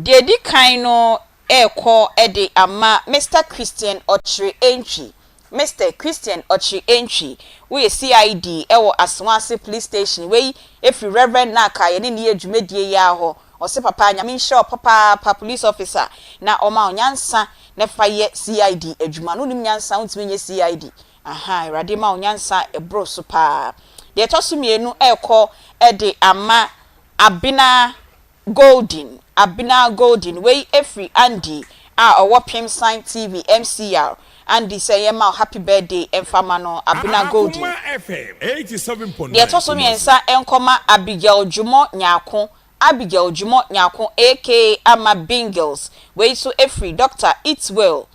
S2: Deɛ ɛdi kan no rekɔ de ama Mister Christian Ɔkyere Antwi, Mister Christian Ɔkyere Antwi, woyɛ CID wɔ Asoase Police Station, wei firi Rev. Nark a yɛne no yɛ dwumadie yi ara hɔ, ɔse papa Nyame nhyira wo papaapa police officer na ɔma wo nyansa na fa yɛ CID adwuma no, wonim nyansa a wontumi nyɛ CID, Ahaa Awurade ma wo nyansa a ɛboro so paa. Deɛ ɛtɔ so mienu ɛrekɔ de ama Abena Golden, Abena Golden, wei ɛfiri Andy a ɔwɔ Pemsan TV MCR, Andy sɛ yɛma wo happy birthday ɛmfa ma no, Abena Golden. Deɛ ɛtɔ so miɛnsa ɛnkɔma Abigail Dwumɔ Nyarko, Abigail Dwumɔ Nyarko aka Ama Bingles, wei nso ɛfiri Doctor Eatwell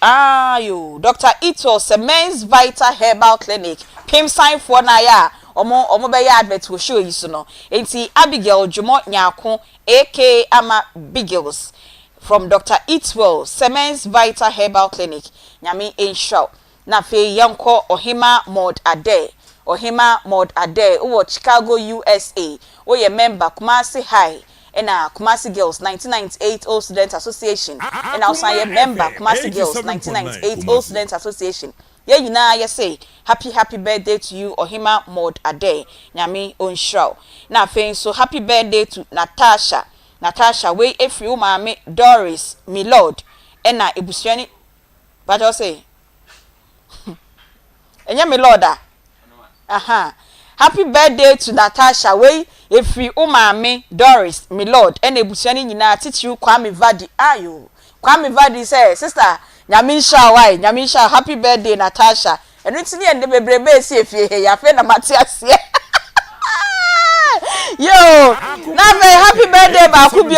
S2: Aah yoo Doctor Eto'o sɛ Men's Vital Herbal Clinic pemsan foɔ no ayɛ a ɔmo ɔmo bɛyɛ advert wɔ show yi so no enti Abigail Dwomɔ Nyarko aka Ama Bigils. from Doctor Eatwell, Semens Vital Herbal Clinic. Nyame nhyira wo. Na afei yɛnkɔ Ɔhema Maud Adair. Ɔhema Maud Adair, wowɔ Chicago, USA. Woyɛ member Kumasi High ɛna Kumasi Girls 1998 Old Students Association, ɛna wosan yɛ member Kumasi Girls 1998 Old Students Association. Yɛn nyinaa yɛsɛ happy happy birthday to you, Ɔhema Maud Adair. Nyame ɔnhyira wo. Na afei nso happy birthday to Natasha. Natasha, wei efiri wo maame Doris Milord ɛna ebusua ni bàtɛ ɔsɛ ɛnyɛ Milord a. Aha, happy birthday to Natasha. Wei efiri wo maame Doris Milord ɛna ebusua ni nyinaa, titiriw Kwame Vadi. Ayo, Kwame Vadi sɛ sister, Nyame nhyira wo ayi, Nyame nhyira. Happy birthday, Natasha. Ɛno ti ne yɛn de bebrebe esi efie he yafe na mate aseɛ yo. Na afei happy birthday baako bio.